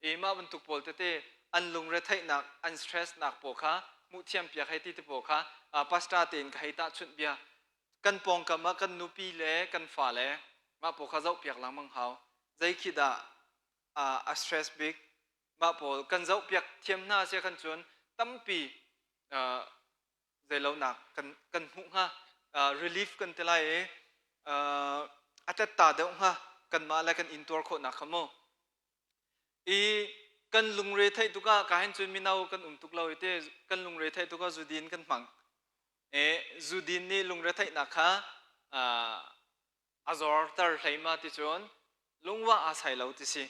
I mah bantuk pawl tete an lungre theihnak an stress nak pawl kha hmuh thiam piak hei ti te pawl kha pastor tein ka hei tahchunh bia kan pawngkam ah kan nupi le kan fale mah pawl kha zoh piak lengmang hau zei khi dah a stress bik mah pawl kan zoh piak thiam hna sia khan cun tampi zeilonak kan kan hmuh hnga relief kan ti lai i a tetta deuh hnga kanmah le kan intuar khawhnak kha mu I kan lungre theih tuk ah ka hin cun mino kan um tuk lo i te kan lungre theih tuk ah zudin kan hmang. E zudin nih lungre theihnak kha a zorter hlei ma ti cun lungwa aa sai lo ti si.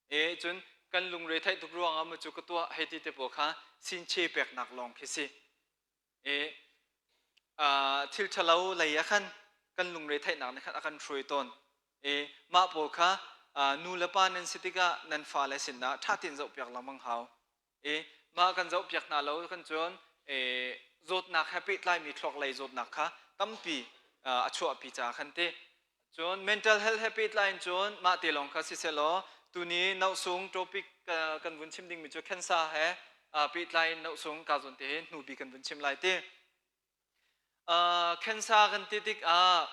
E cun kan lungre theih tuk ruangah mu cu ka tuah hei ti te pawl kha sinche peknak lawng khi si. I thil ṭhalo lei ah khan kan lungre theihnak nih khan a kan hruai tawn. I mah pawl kha nu le pa nan si tikah nan fale sinah ṭha tein zohpiak lengmang hau. I mah kan zohpiak hna lo kan cun zawtnak he pehtlaimi thluak lei zawtnak kha tampi a chuahpi caah khan ti. Cun mental health he pehtlai in cun mah te lawng kha siseh law tuni nohsung topic kan vun chim dingmi cu cancer he pehtlai in nohsung ka zawn te hi hnu bik kan vun chim lai ti. Cancer kan ti tikah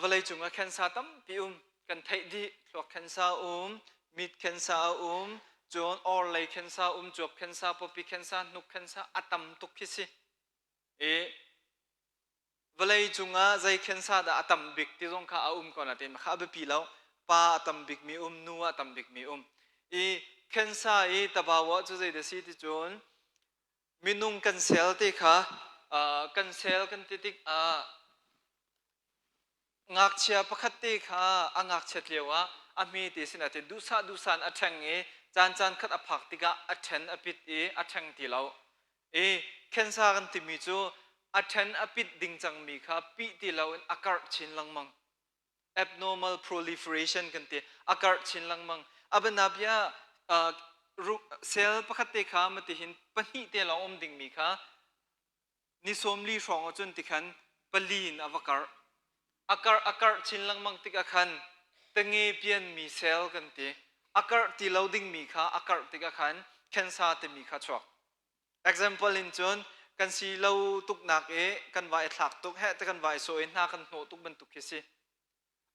vawlei cungah cancer tampi um kan theih dih thluak cancer um mit cancer a um cun or lei cancer um cuap cancer pawpi cancer hnuk cancer a tam tuk khi si i Vawlei cungah zei khensa dah a tam bik ti zong kha a um ko nain kha a biapi lo. Pa a tam bikmi um, nu a tam bikmi um. I khensa i tabawa cu zei dah si ti cun minung kan sel te kha uh, kan sel kan ti tik ah ngakchia pakhat te kha a ngakchiat lio ah a hme te sinah te duhsah duhsan a ṭheng i caan caan khat a phak tikah a ṭhen a pit i a ṭheng ti lo. I cancer kan timi cu a ṭhen a pit ding cangmi kha pih ti loin a karh chin lengmang. Abnormal proliferation kan ti. A karh chin lengmang. A bianabia uh, cell pakhat te kha matihin pahnih te lawng um dingmi kha ni sawmli hrawng ahcun tikhan pali in a va karh. A karh a karh chin lengmang tikah khan tenge pianmi cell kan ti. A karh ti lo dingmi kha a karh tikah khan cancer timi kha chuak. Example in cun kan si lo tuknak i kan va i thlak tuk heh te kan va i sawh i hna kan hnawh tuk bantuk khi si.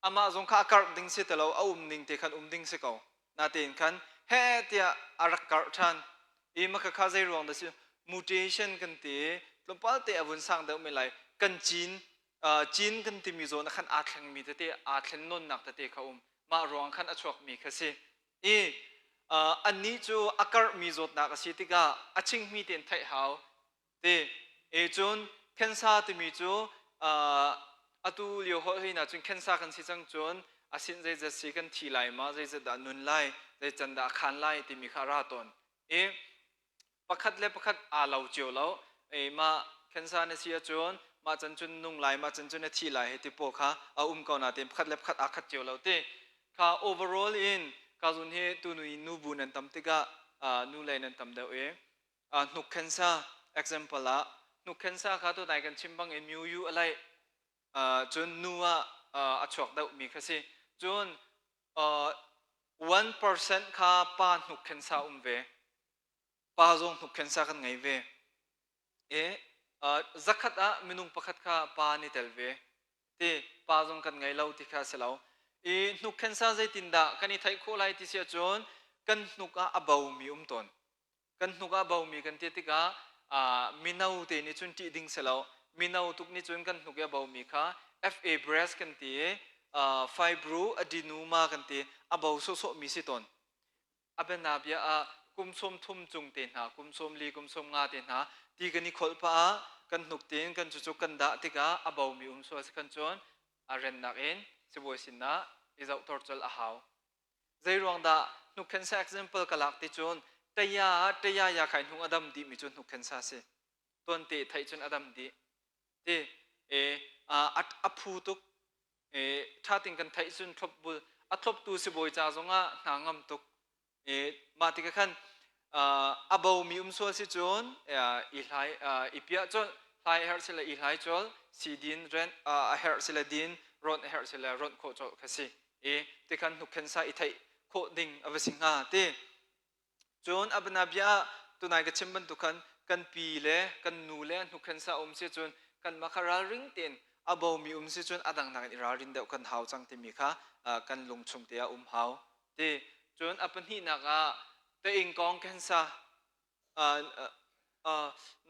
Amah zong kha a karh ding si ti lo, a um ning te khan um ding si ko. Natein khan heh tiah a rak karh ṭhan. I maka kha zei ruang dah si mutation kan ti i tlawmpal te a vun sang deuh men lai. Kan cin uh, cin kan timi zawn ah khan aa thlengmi tete aa thlen nawnnak tete kha um. Mah ruang khan a chuakmi kha si. I uh, annih cu a karhmi zawtnak a si tikah a chinghmi tein theih hau ti e cun cancer timi cu uh, atu lio holh hi na cun cancer kan si cang cun a sin zeizat si kan thi lai ma zeizat dah nun lai zei can dah khan lai timi kha ra tawn i pakhat le pakhat aa lo cio lo e mah cancer na si ahcun mah can cun nung lai mah can cun na thi lai he ti pawl kha a um ko nain pakhat le pakhat aa khat cio lo ti kha overall in ka zun hi tunu i nubu nan tam tikah nu lei nan tam deuh i hnuk cancer example ah hnuk cancer kha tu nai kan chim bang in mu yu alai cun nu ah a chuak deuh mi kha si cun 1% kha pa hnuk cancer um ve pa zong hnuk cancer kan ngei ve i zakhat ah minung pakhat kha pa ni tel ve ti pa zong kan ngei lo ti kha si lo i hnuk cancer zeitindah kan i theih khawh lai ti si ahcun kan hnuk ah a bomi um tawn kan hnuk ah bomi kan ti tikah mino te nih cun ṭih ding si lo mino tuk nih cun kan hnuk i a bomi kha FA breast kan ti i fibroadenoma kan ti a bo sawhsawh mi si tawn a bianabia ah kum 30 cung te hna kum 40 kum 50 te hna ti kan i kholh pah ah kan hnuk tin kan cucu kan dah tikah a bomi um sual si kan cun a rennak in sibawi sinah i zohtor colh a hau zei ruang dah hnuk khensa example ka lak ti cun taya ah taya ya khai hnung a dam dih mi cu hnuk khensa si tuan te theih cun a dam dih ti e a phu tuk. Ṭha tein kan theih cun thlopbul a thloptu sibawi ca zongah hna ngam tuk. Mah tikah khan a bomi um sual si cun i hlai i piah colh hlai a herh si le i hlai colh si din rent a herh si le din ronh a herh si le ronh khawh colh kha si. I tikhan hnukhen sa i theih khawh ding a va si hnga ti. Cun a bianabia ah tunai ka chim bantuk khan kan pi le kan nu le hnukhen sa um si cun kanmah kha ralring tein a bomi um si cun a dang nakin i ralrin deuh kan hau cang timi kha kan lung chung te ah um hau ti. Cun a pahnihnak ah taingkawng cancer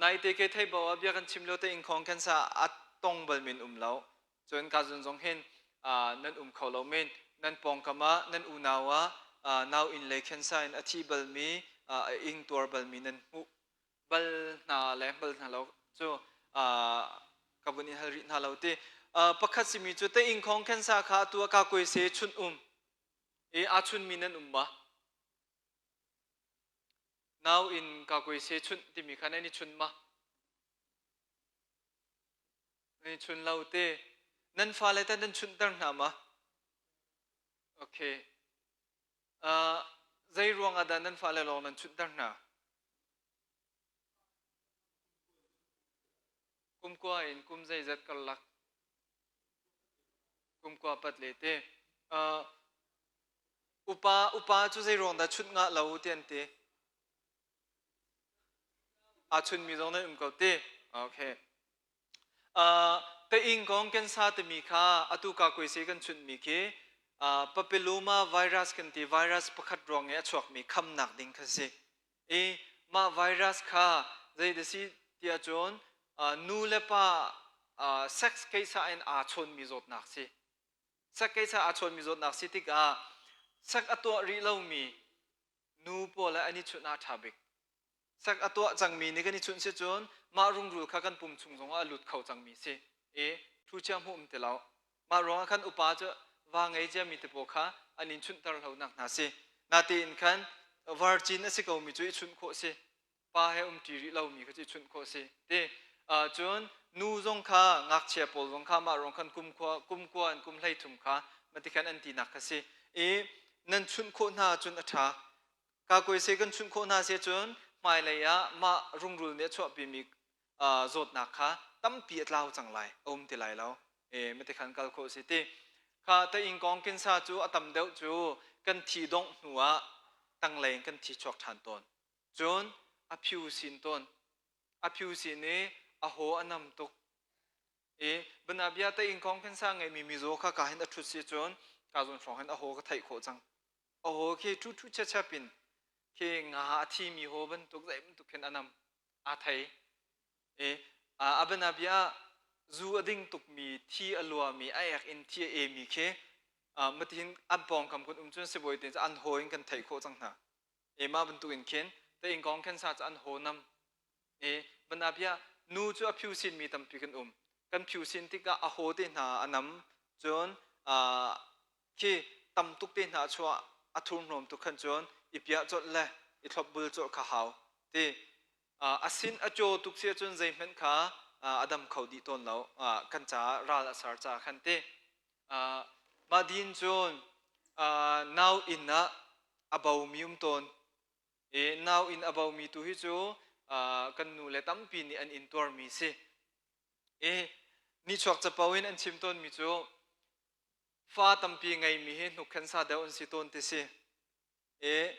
naite ke thei bo ah bia kan chim lio taingkawng cancer a tong bal men um lo. Cun ka zun zong hin nan um kho lo men. Nan pawngkam ah nan unau ah nau inn lei cancer in a thi balmi a ing tuar balmi nan hmuh bal hna le bal hna lo cu ka vun in hal rih hna lo ti. Pakhat simi cu taingkawng cancer kha atu ah ka kuai se chun um i aa chunmi nan um ma? Nau in ka kuai se chunh timi kha nan i chun ma? Nan i chun lo te. Nan fale teh nan chunhter hna ma? Okay. Uh, zei ruang ah dah nan fale lawng nan chunhter hna? Kum kua in kum zeizat karlak? Kum kua pat le te. Uh, upa upa cu zei ruang dah chunh ngah lo ti an ti? Aa chunmi zong nan um ko ti. Okay. Uh, Taing kong cancer timi kha atu ka kuaisi kan chunhmi khi uh, papilloma virus kan ti virus pakhat ruang i a chuakmi khamnak ding kha si. I mah virus kha zei da si tiah cun uh, nu le pa uh, sex keisa in aa chawnmi zawtnak si. Sex keisa aa chawnmi zawtnak si tikah sex a tuah rih lomi nu pawl he an i chunh ah ṭha bik. Sak a tuah cangmi nih kan i chunh si cun mah rungrul kha kan pum chung zongah a lut kho cangmi si. I thu chia hmuh um ti lo. Mah ruangah khan upa cu va ngei ciami te pawl kha an in chunhter lo nak hna si. Natein khan virgin a si komi cu i chunh khawh si. Pa he um ṭi rih lomi kha cu i chunh khawh si. Ti cun nu zong kha ngakchia pawl zong kha mah ruang khan kum khua kum kua in kum 13 kha matikhan an tinak kha si. I nan chunh khawh hna cun a ṭha. Kakuaise kan chunh khawh hna si cun hmailei ah mah rungrul nih a chuahpimi zawtnak kha tampi a tlau cang lai, a um ti lai lo. E matikhan kal khawh si ti. Kha taing kong kinsa cu a tam deuh cu kan thi dongh hnu ah tanglei in kan thi chuak ṭhan tawn. Cun a phiu sin tawn. A phiu sin i a haw a nam tuk. I banabia taing kong kinsa ngeimi mizaw kha ka hin a ṭhut si cun ka zawn hrawng hin a haw ka theih khawh cang. A haw khi ṭhu chechep in khi nga a thimi haw bantuk zei bantuk khin a nam aa thei. I a bianabia ah zu a ding tukmi, thi a luami, a ek in thi a emi khi matihin an pawngkam kun um cun sibawi te cu an haw in kan theih khawh cang hna. E mah bantuk in khin te ingkong khen sa cu an haw nam. E banabia nu cu a phiu sin mi tampi kan um. Kan phiu sin tikah a haw te hna a nam cun khi tam tuk te hna chuah a thurhnawm tuk khan cun i piah colh le i thlopbul colh kha hau ti a sin a caw tuk si ahcun zeihmanh kha a dam kho dih tawn lo kan caah ral a ser ca khan ti mah din cun nau inn ah a bomi um tawn i nau inn a bomi tu hi cu kan nu le tampi nih an intuarmi si i nichuak capo in an chim tawnmi cu Fa tampi ngeimi hi hnukkhen sa deuh an si tawn ti si. I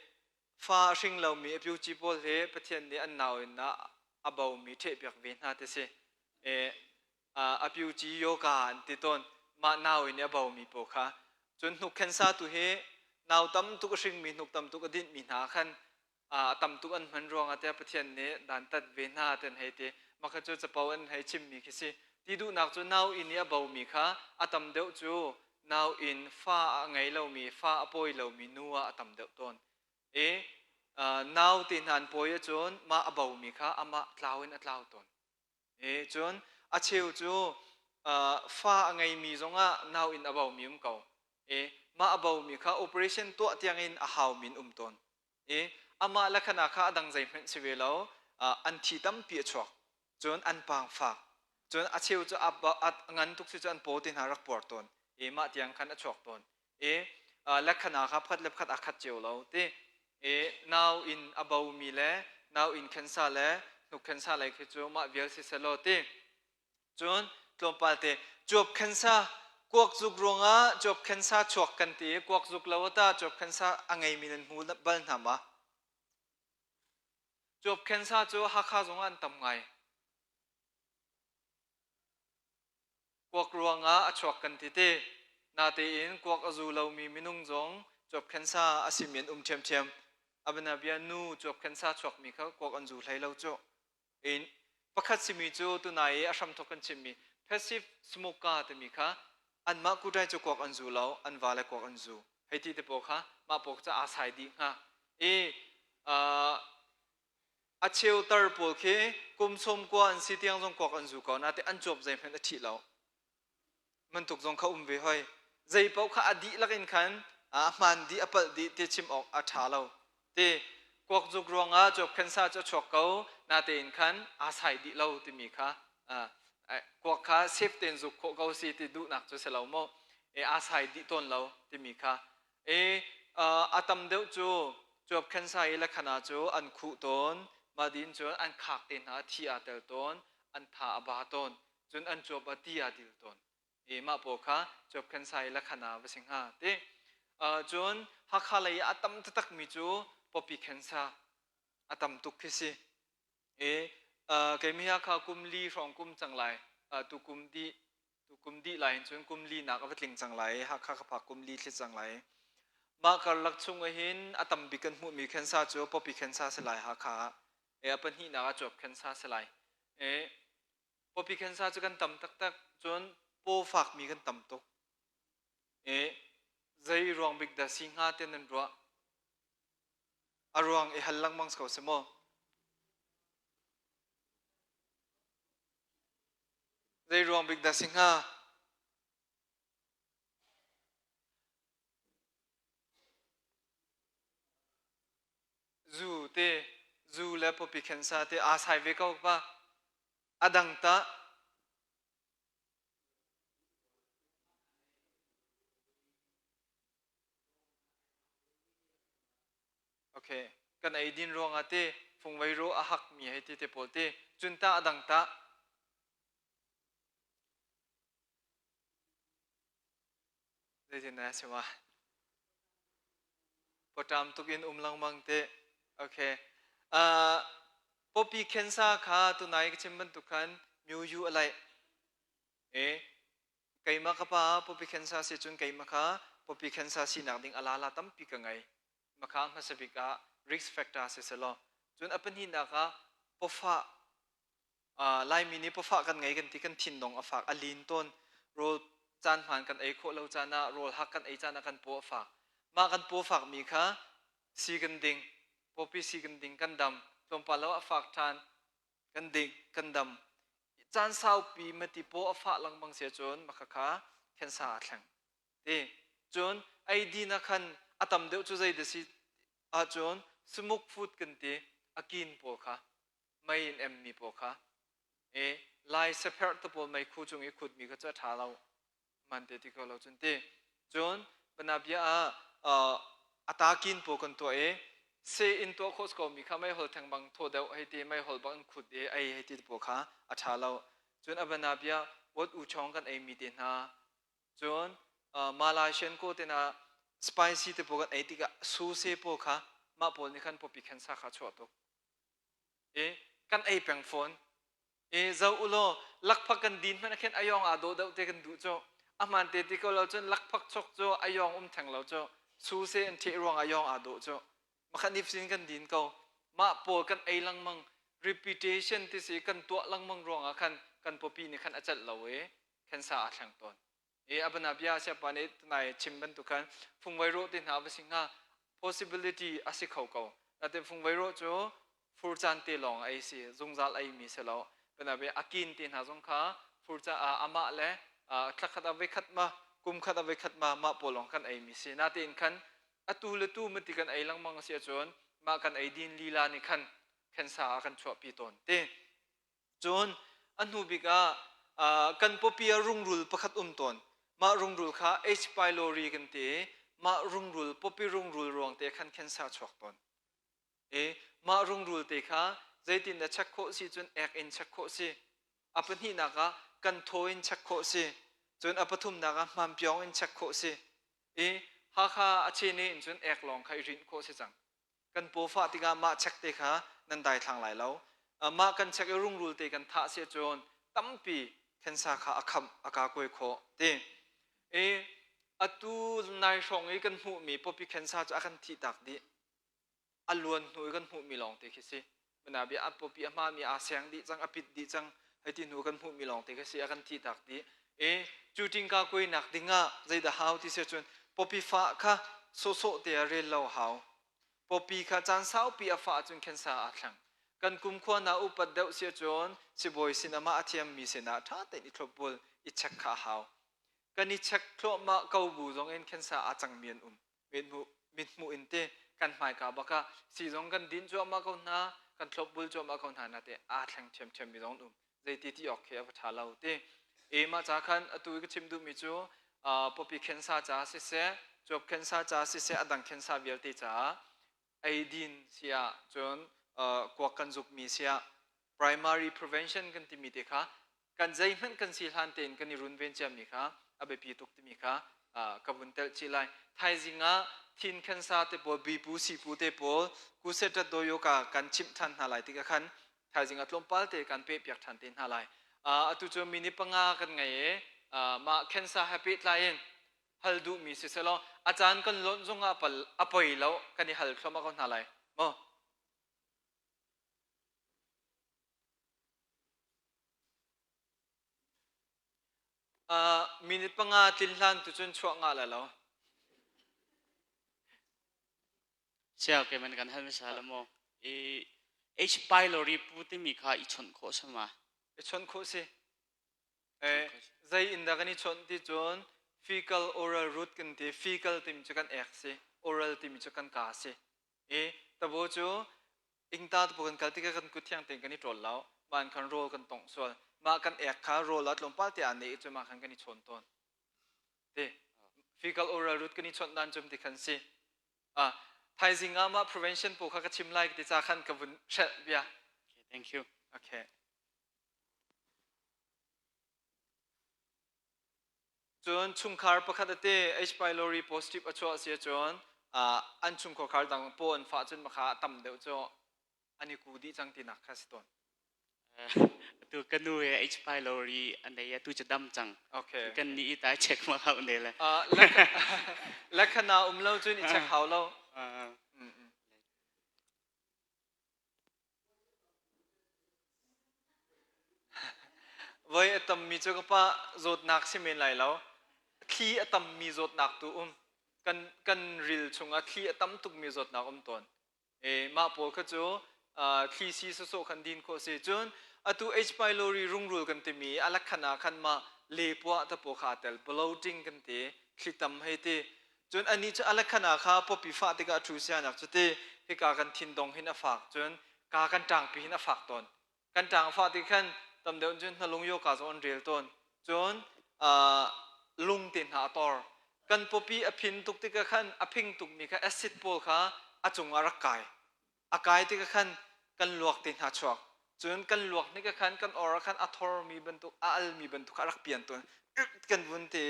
fa a hring lomi a piuci pawl hi Pathian nih an nau in a bomi ṭhehpiak ve hna ti si. I a piuci yoga an ti tawn. Mah nau in a bomi pawl kha. Cun hnukkhen sa tu hi nau tam tuk a hringmi hnuk tam tuk a dinhmi hna khan a tam tuk an hman ruangah tiah Pathian nih dantat ve hna ti an hei ti. Mah kha cu capo an hei chimmi khi si. Ti duhnak cu nau inn i a bomi kha a tam deuh cu nau inn fa a ngei lomi, fa a pawi lomi nu ah a tam deuh tawn. I nau te hna an pawi ahcun mah a bomi kha amah tlau in a tlau tawn. E cun a cheu cu fa a ngeimi zongah nau in a bomi um ko. E mah a bomi kha operation tuah tiangin a haumi an um tawn. E amah le khana kha a dang zeihmanh si ve lo an thi tampi a chuak. Cun an pang fak. Cun a cheu cu a ngan tuk si cu an paw te hna rak puar tawn. I mah tiang khan a chuak tawn. I lekhana kha pakhat le pakhat aa khat cio lo ti. I nau in a bomi le nau inn khensa le hnuk khensa lei khi cu mah vial si selaw ti. Cun tlawmpal te cuap khensa kuak zuk ruangah cuap khensa chuak kan ti i kuak zuk lo ta cuap khensa a ngeimi nan hmu bal hna ma? Cuap khensa cu Hakha zongah an tam ngai. Kuak ruangah a chuak kan ti te. Natein kuak a zu lomi minung zong cuap khensa a simi an um ṭhiamṭhiam. Abanabia nu cuap khensa chuakmi kha kuak an zu hlei lo cu. In pakhat simi cu tunai i a hramthok kan chimmi passive smoker timi kha anmah kutai cu kuak an zu lo, an va le kuak an zu. Hei ti te pawl kha mah pawl ca aa sai dih hnga. I uh, A cheu tar pawl khi kum 90 an si tiang zong kuak an zu ko nain an cuap zeihmanh a ṭhih lo. Bantuk zong kha um ve hoi. Zei paoh kha a dihlak in khan a hmaan dih a palh dih ti chim awk a ṭha lo. Ti kuak zuk ruangah cuap khensa cu a chuak ko natein khan aa sai dih lo timi kha kuak kha safe tein zuk khawh ko si ti duhnak cu si lo maw. E aa sai dih tawn lo timi kha E a tam deuh cu cuap khensa i lekhana cu an khuh tawn. Mah din cun an khak te hna thi aa tel tawn, an tha a ba tawn, cun an cuap ah ti aa dil tawn. E mah pawl kha cuap khensa i lekhana va si hnga ti. Cun Hakha lei ah a tam taktak mi cu pawpi khensa a tam tuk khi si. E keimi Hakha kum li hrawng kum cang lai. Tu kum dih Tukum dih lai in cun kum linak a va tling cang lai i Hakha ka phak kum li thli cang lai. Mah karlak chung ahhin a tam bik kan hmuhmi khensa cu pawpi khensa si lai Hakha ah. E a pahnihnak ah cuap khensa si lai. E pawpi khensa cu kan tam taktak cun paw fakmi kan tam tuk. E zei ruang bik dah si hnga tiah nan ruah? A ruang i hal lengmang ko si maw? Zei ruang bik dah si hnga? Zu te, zu le pawpi khensa te aa sai ve ko pa. A dang tah Okay. Kan eidin ruangah te fungvei ro a hak mi hei ti te pawl te cun tah a dang tah zeitin na si ma pawṭam tuk in um lengmang te okay uh, popi khensa kha tunai ka chim bantuk khan myu yu alai e Keimah ka pa pawpi khensa si cun keimah kha pawpi khensa sinak ding a lala tampi ka ngei. Makha hmasa bik ah risk factor si selaw. Cun a pahnihnak ah pawfah Laimi nih pawfah kan ngei kan ti kan thin dong a fak a lin tawn rawl caan hmaan kan ei khawh lo caan ah rawl hak kan ei caan ah kan paw a fak. Mah kan paw fakmi kha si kan ding pawpi si kan ding kan dam tlawmpal lo a fak ṭhan kan ding kan dam caan saupi mati paw a fah lengmang si ahcun maka kha khensa aa thleng ti cun eidin ah khan a tam deuh cu zei dah si ahcun sumuk food kan ti a kin pawl kha mei in emmi pawl kha e lai sepherh te pawl meikhu cung i khutmi kha cu a ṭha lo man te ti ko lo cun ti cun banabia ah atakin pawl kan tuah i se in tuah khawh ko mi kha meihol theng bang thaw deuh hei ti meihol bang in khut i ei hei ti pawl kha a ṭha lo cun a banabia wat u chong kan ei mi te hna cun Malaysian ko te na spicy te pawl kan ei tikah su se pawl kha mah pawl nih khan pawpi khensa kha chuah tuk i kan ei peng fawn I zoh u law lakphak kan din hmanh ah khin ayawng aa dawh deuh te kan duh cu. A hmaan te ti ko lo cun lakphak chok cu ayawng um theng lo cu. Su se an ṭheh ruang ayawng aa dawh cu. Makhan ifsin kan din ko. Mah pawl kan ei lengmang repetition ti si kan tuah lengmang ruangah khan kan pawpi nih khan a celh lo i khensa aa thleng tawn. I a bana bia siapa nih tunai chim bantuk khan fungvei rawh te hna va si hnga possibility a si kho ko. Natin fungvei rawh cu fur caan te lawng ei si zungzal ei mi si lo. Bana bia a kin te hna zong kha fur ca amah le thlakhat a voikhat ma kum khat a voikhat ma mah pawl lawng kan ei mi si. Natein khan atu le tu mati kan ei lengmang a si ahcun mah kan ei din lila nih khan khensa a kan chuahpi tawn ti. Cun a hnu bik ah kan pawpi ah rungrul pakhat um tawn. Mah rungrul kha H. pylori kan ti i mah rungrul pawpi rungrul ruang te khan cancer chuak tawn. I mah rungrul te kha zeitin na check khawh si cun ek in check khawh si. A pahnihnak ah kan thaw in check khawh si. Cun a pathumnak ah hmanpiawng in check khawh si. I Hakha a chene in cun ek lawng kha i rinh khawh si cang. Kan paw fah tikah mah check te kha nan daithlang lai lo. Mah kan check i rungrul te kan thah si ahcun tampi cancer kha a khamh a ka kuai khawh ti. I atu nai hrawng i kan hmuhmi pawpi cancer cu a kan thih tak dih. A luan hnu i kan hmuhmi lawng te khi si. Mana bia a pawpi a hmami aa seng dih cang, a pit dih cang, hei ti hnu kan hmuhmi lawng te khi si a kan thih tak dih. I cu tingka kuainak dingah zeidah hau ti si ahcun pawpi fah kha sawhsawh te ah rel lo hau. Pawpi kha caan saupi a fah ahcun cancer aa thleng. Kan kumkhua hna upat deuh si ahcun sibawi sin amah a thiammi sinah ṭha tein i thlopbul, i check kha a hau. Kan i check thluahmah ko bu zong in cancer aa cangmi an um. Mithmuh, mithmuh in te kan hmaika bak ah sii zong kan din cuahmah ko hna, kan thlopbul cuahmah ko hna na te aa thleng ṭhiamṭhiammi zong an um. Zeiti ti awk khi a va ṭha lo ti. E mah ca khan atu i ka chim duhmi cu uh, pawpi khensa ca siseh, cuap khensa ca siseh, a dang khensa vialte caah eidin siah cun uh, kuak kan zukmi siah primary prevention kan timi te kha kan zeihmanh kan si hlan tein kan i runven ciami kha a biapi tuk timi kha uh, ka vun telh chih lai. Thaizing ah thin khensa te pawl, bipu sipu te pawl, kusetat doyoka kan chimh ṭhan hna lai tikah khan thaizing ah tlawmpal te kan peh piak ṭhan te hna lai. Uh, atu cu minute panga kan ngei i uh, mah khensa he pehtlai in hal duhmi si selaw a caan kan lonh zongah pal a poi lo kan i hal thluahmah ko hna lai maw? Uh, minute panga tlin hlan tu cun chuah ngah la lo. Sia ke man kan hal masa la mo. E H pylori pu timi kha i chawnh khawh sama. I chawnh khawh si. Eh, zei in dah kan i chawnh ti cun fecal oral route kan ti. Fecal timi cu kan ek si. Oral timi cu kan ka si. E tabo cu ingta te kan kal tikah kan kut thiang tein kan i ṭawl lo. Mah in khan rawl kan tongh sual. Mah kan ek kha rawl ah tlawmpal te aa ne i cu mah khan kan i chawn tawn. Ti. Fecal oral route kan i chawnh dan cum ti khan si. Ah, thaizing ah mah prevention pawl kha ka chim lai ti ca khan ka vun hrelh bia. Okay, thank you. Okay. Cun chungkhar pakhat ate H pylori positive a chuah si ahcun uh, an chungkhar dang paw an fah cun makha a tam deuh cu an i ku dih cang tinak kha si tawn. Tu ka nu he H pylori an ei tu cu dam cang. Okay. Kan ni ta check ma hau ne le. Uh, lekhana um lo cun i check hau lo. Uh, mm -mm. Voi a tammi cu ka pa zawtnak si men lai lo. Thli a tammi zawtnak tu um. Kan, kan ril chungah thli a tam tukmi zawtnak um tawn. E, mah pawl kha cu uh, thli si sawsawh khan din khawh si. Cun atu H. pylori rungrul kan timi a lakhan ah khan mah lepuah te pawl kha aa tel. Bloating kan ti. Thli tam hei ti. Cun anih cu a lekhan ah kha pawpi fah tikah a ṭhu sianak cu ti hika kan thindong hin a fak cun ka kan ṭangpi hin a fak tawn. Kan ṭang a fah ti khan tam deuh cun hnalung yoka zong an rel tawn. Cun uh, lung te hna a tor. Kan pawpi a phin tuk tikah khan a phing tukmi kha acid pawl kha a cungah rak kai. A kai tikah khan kan luak te hna chuak. Cun kan luak hnik ah khan kan or ah khan a thormi bantuk a almi bantuk kha a rak pian tawn. Kan vun te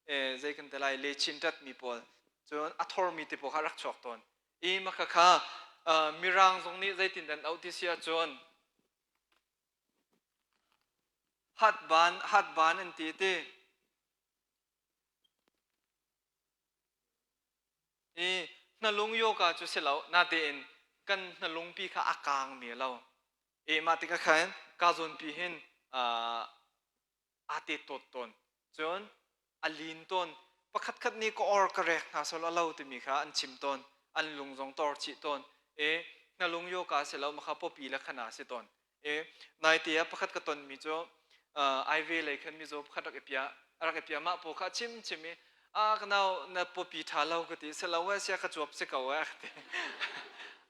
i zei kan ti lai lechin ṭatmi pawl cun a thormi te pawl kha rak chuak tawn i maka kha mirang zong nih zeitin dan auh ti si ahcun hatban hatban an ti ti i hnalung yoga cu si lo natein kan hnalungpi kha a kaang mi lo i mah tikah khan ka zawnpi hin aa te tawt tawn. Cun a lin tawn. Pakhatkhat nih ka or ka rek hna sol a lo timi kha an chim tawn. An lung zong tor chih tawn. E na lung yo ka si lo makha popi le khana si tawn. E naite ah pakhat ka tonmi cu uh, IV lei khan mizaw pakhat rak i pia rak i pia mah paw kha chim chim i a ka nau na popi tha lo ka ti se lo e sia ka cuap si ko e ka ti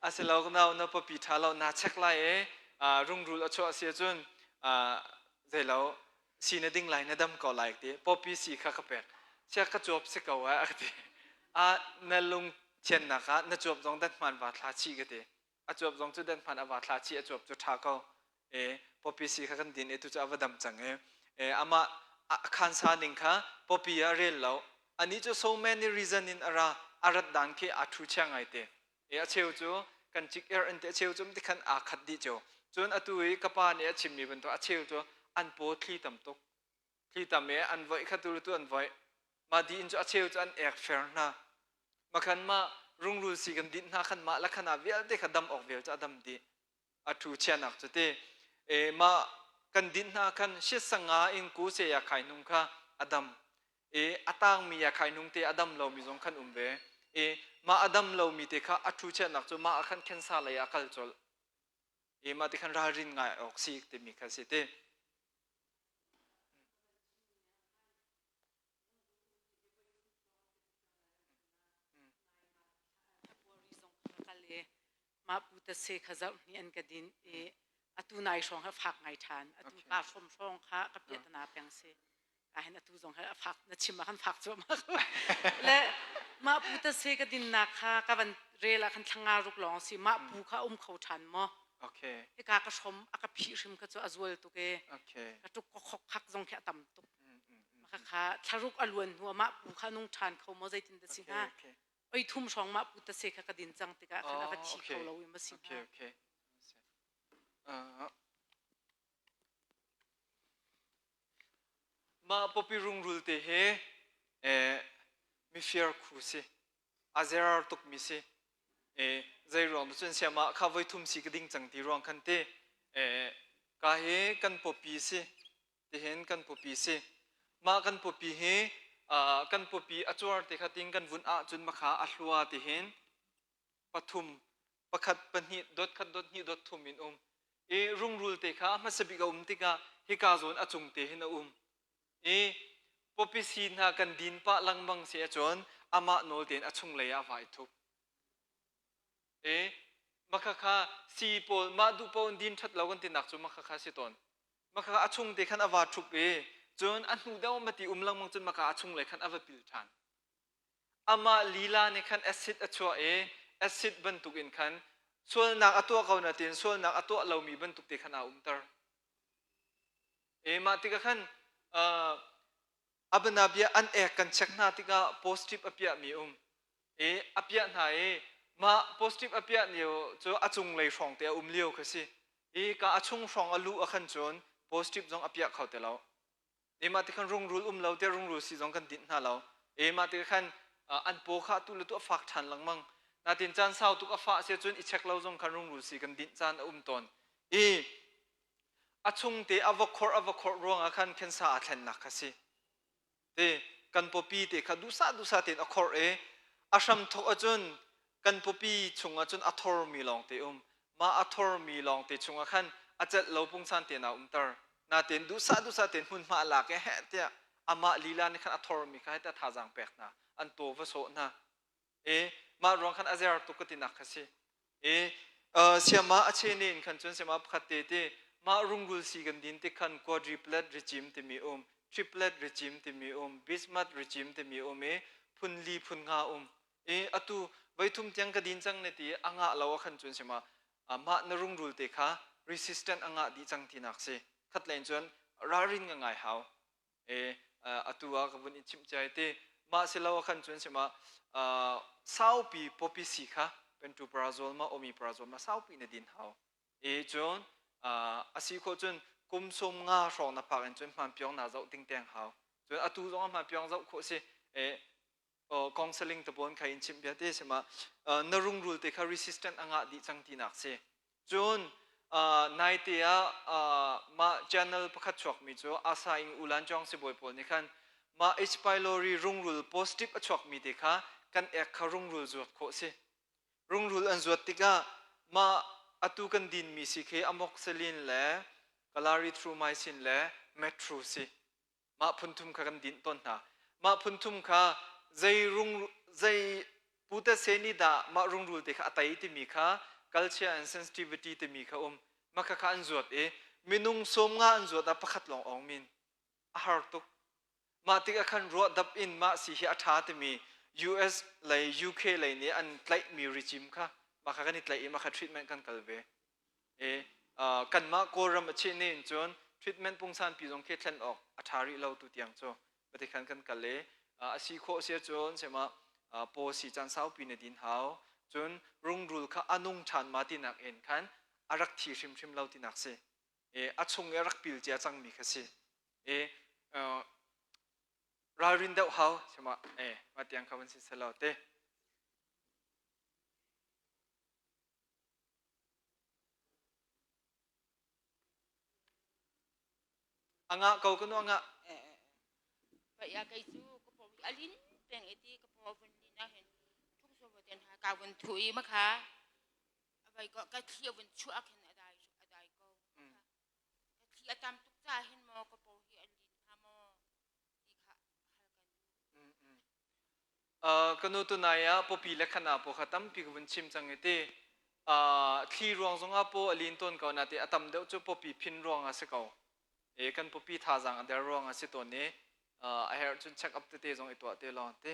a si lo ka nau na popi tha lo na check lai e rungrul a chuah si cun zeilo. Si na ding lai na dam ko lai ti. Popi si kha ka pek. Sia ka cuap si ko eh a ka ti. A na lung thiannak ah na cuap zong dat hman va thla chih ka ti. A cuap zong cu dat hman a va thla chih a cuap cu ṭha ko. E popi si kha kan din e tu cu a va dam cang e. E amah a khansa ning kha popi ah rel lo. Anih cu so many reason in a ra a rat dan khi aa ṭhu chia ngai te. E a cheu cu kan cik er an ti a cheu cu ti khan aa khat dih cio. Cun atu i ka pa nih a chimmi bantuk a cheu cu an paw thli tam tuk. Thli tam i an voih kha tu tu an voih. Mah di in cu a cheu cu an ek fer hna. Makhan mah rungrul si kan dinh hna khan mah la khan ah vialte kha dam awk vial cu a dam dih. A thu chianak cu ti. E mah kan dinh hna khan shit sanga in ku se ya khai nung kha a dam. E a tangmi ya khai nung te a dam lomi zong khan um ve. E mah a dam lomi te kha a thu chianak cu mah ah khan khensa lei ah kal colh. E mah ti khan ralrin ngai awk si timi kha si ti. Kal i mah pu ta se kha zoh hni an ka din i atu nai hrawng ha fak ngai ṭhan atu pa hrom hrawng kha ka piah na peng si ka hin atu zong ha fak na chim ah khan fak cuahmah le mah pu ta se ka din nak kha ka van rel ah khan thlanga ruk lawng si mah pu kha um kho ṭhan maw Okay. Hika ka hrom a ka phih hrim kha cu a zual tuk e. Okay. Ka tuk ka khok khak zong khi a tam tuk. Maka kha thlaruk a luan hnu mah pu kha nung ṭhan kho maw zeitin da si hnga. Okay. Oi thum hrawng mah pu ta se kha ka din cang tikah khan a va thi kho lo i ma si hnga. Okay, okay. Uh, mah popi rungrul te he eh, mifir khu si a zer tukmi si e zei ruang cun siama kha voi thum si ka ding cang ti ruang khan te e ka hi kan pawpi si tihin kan pawpi si mah kan pawpi hi kan pawpi a cuar te kha ting kan vun ah cun makha a hlua tihin pathum pakhat pahnih dot khat dot hnih dot thum in um i rungrul te kha hmasa bik a um tikah hika zawn a cung te hin a um i pawpi si hna kan din pah lengmang si ahcun amah nawl tein a chunglei ah vai thup. E makha kha si pawl mah duh paoh in din ṭhat lo kan tinak cu makha kha si tawn. Makha kha a chung te khan a va thup i cun a hnu deuh ma ti um lengmang cun maka a chunglei khan a va pil ṭhan. Amah lila nih khan acid a chuah i acid bantuk in khan sualnak a tuah ko na tiin sualnak a tuah lomi bantuk te khan aa umter. E mah tikah khan uh, abana bia an ek kan check hna tikah positive a piahmi um. E a piah hna i mah positive a piah lio cu a cunglei hrawng te a um lio kha si. I ka a chung hrawng a luh a khan cun positive zong a piah kho te lo. E mah tikhan rungrul um lo te rungrul si zong kan dinh hna lo. E mah tikah khan an paw kha tu le tu a fak ṭhan lengmang. Natin caan sau tuk a fah si cun i check lo zong khan rungrul si kan dinh caan a um tawn. I a chung te a va khorh a va khorh ruangah khan khensa aa thlennak kha si te kan pawpi te kha duhsah duhsah tein a khorh i a hram thawk ahcun kan pawpi chungah cun a thormi lawng te um mah a thormi lawng te chungah khan a celh lo pungsan te na umter natein duhsah duhsah tein hmunhma a lak i heh tiah amah lila nih khan a thormi kha hei thazaang pek hna an taw va sawh hna E mah ruang khan a zer tuk ka tinak kha si. E siama a che ne in khan cun siama pakhat te te mah rungrul si kan din tik khan quadruplet regime timi um, triplet regime timi um, bismuth regime timi um i phun li phun nga um. E atu voithum tiang ka din cang ne ti a ngah lo a khan cun siama mah na rungrul te kha resistant a ngah dih cang tinak si. Khat len cun ralrin nga ngai hau. E atu ah ka vun i chimh cia te mah si lo khan cun sima saupi popi si kha pantoprazole ma omeprazole ma saupi na din hau e cun asi kho cun kum som nga hrawng na phak in cun hman piong na zoh ting teng hau cun atu zong hman piong zoh khawh si e counseling te pawn kha in chimh bia te sima na rungrul te kha resistant anga dih cang tinak si Cun naite ah mah channel pakhat chuakmi cu Asa in Ulan Chong sibawi pawl nih khan mah H. pylori rungrul positive a chuakmi te kha kan ek kha rungrul zuat khawh si. Rungrul an zuat tikah mah atu kan dinmi si khi amoxicillin le clarithromycin le metro si. Mah phunthum kha kan dinh tawn hna. Mah phunthum kha zei rung zei putase nih dah mah rungrul te kha a tei timi kha culture and sensitivity timi kha um. Mah kha kha an zuat i minung sawm nga an zuat ah pakhat lawng awng min. A har tuk. Mah tikah khan ruahdap in mah si hi a ṭha timi US lei UK lei nih an tlaihmi regime kha mah kha kan i tlaih i mah kha treatment kan kal ve. E, uh, kanmah Kawlram a cheh ne in cun treatment pungsanpi zong khi thlen awk a ṭha rih lo tu tiang cu pati khan kan kal i a si khawh si ahcun sema paw si caan saupi na din hau cun rungrul kha a nung ṭhan ma tinak in khan a rak thi hrimhrim lo tinak si e a chung i a rak pil cia cangmi kha si e ralrin deuh hau sema e ma tiang kha van si selo te A ngah ko ka nu a ngah. Pa ya kei cu ka paw hi alin peng i ti ka paw vun lin ah hin thung so ten ha ka vun thu i ma kha avai ko ka thli vun chuah khin a dai a dai ko ka thli a tam tuk ca hin maw ka paw hi alin ha maw ti kha hal kan duh. Ka nu tunai ah pawpi le khana paw kha tampi ka vun chim cang i ti thli ruang zongah paw a lin tawn ko na ti a tam deuh cu pawpi phin ruang ah si ko e kan pawpi thazaang a der ruang ah si tawn i a herh cun check up tete zong i tuah te lawng ti.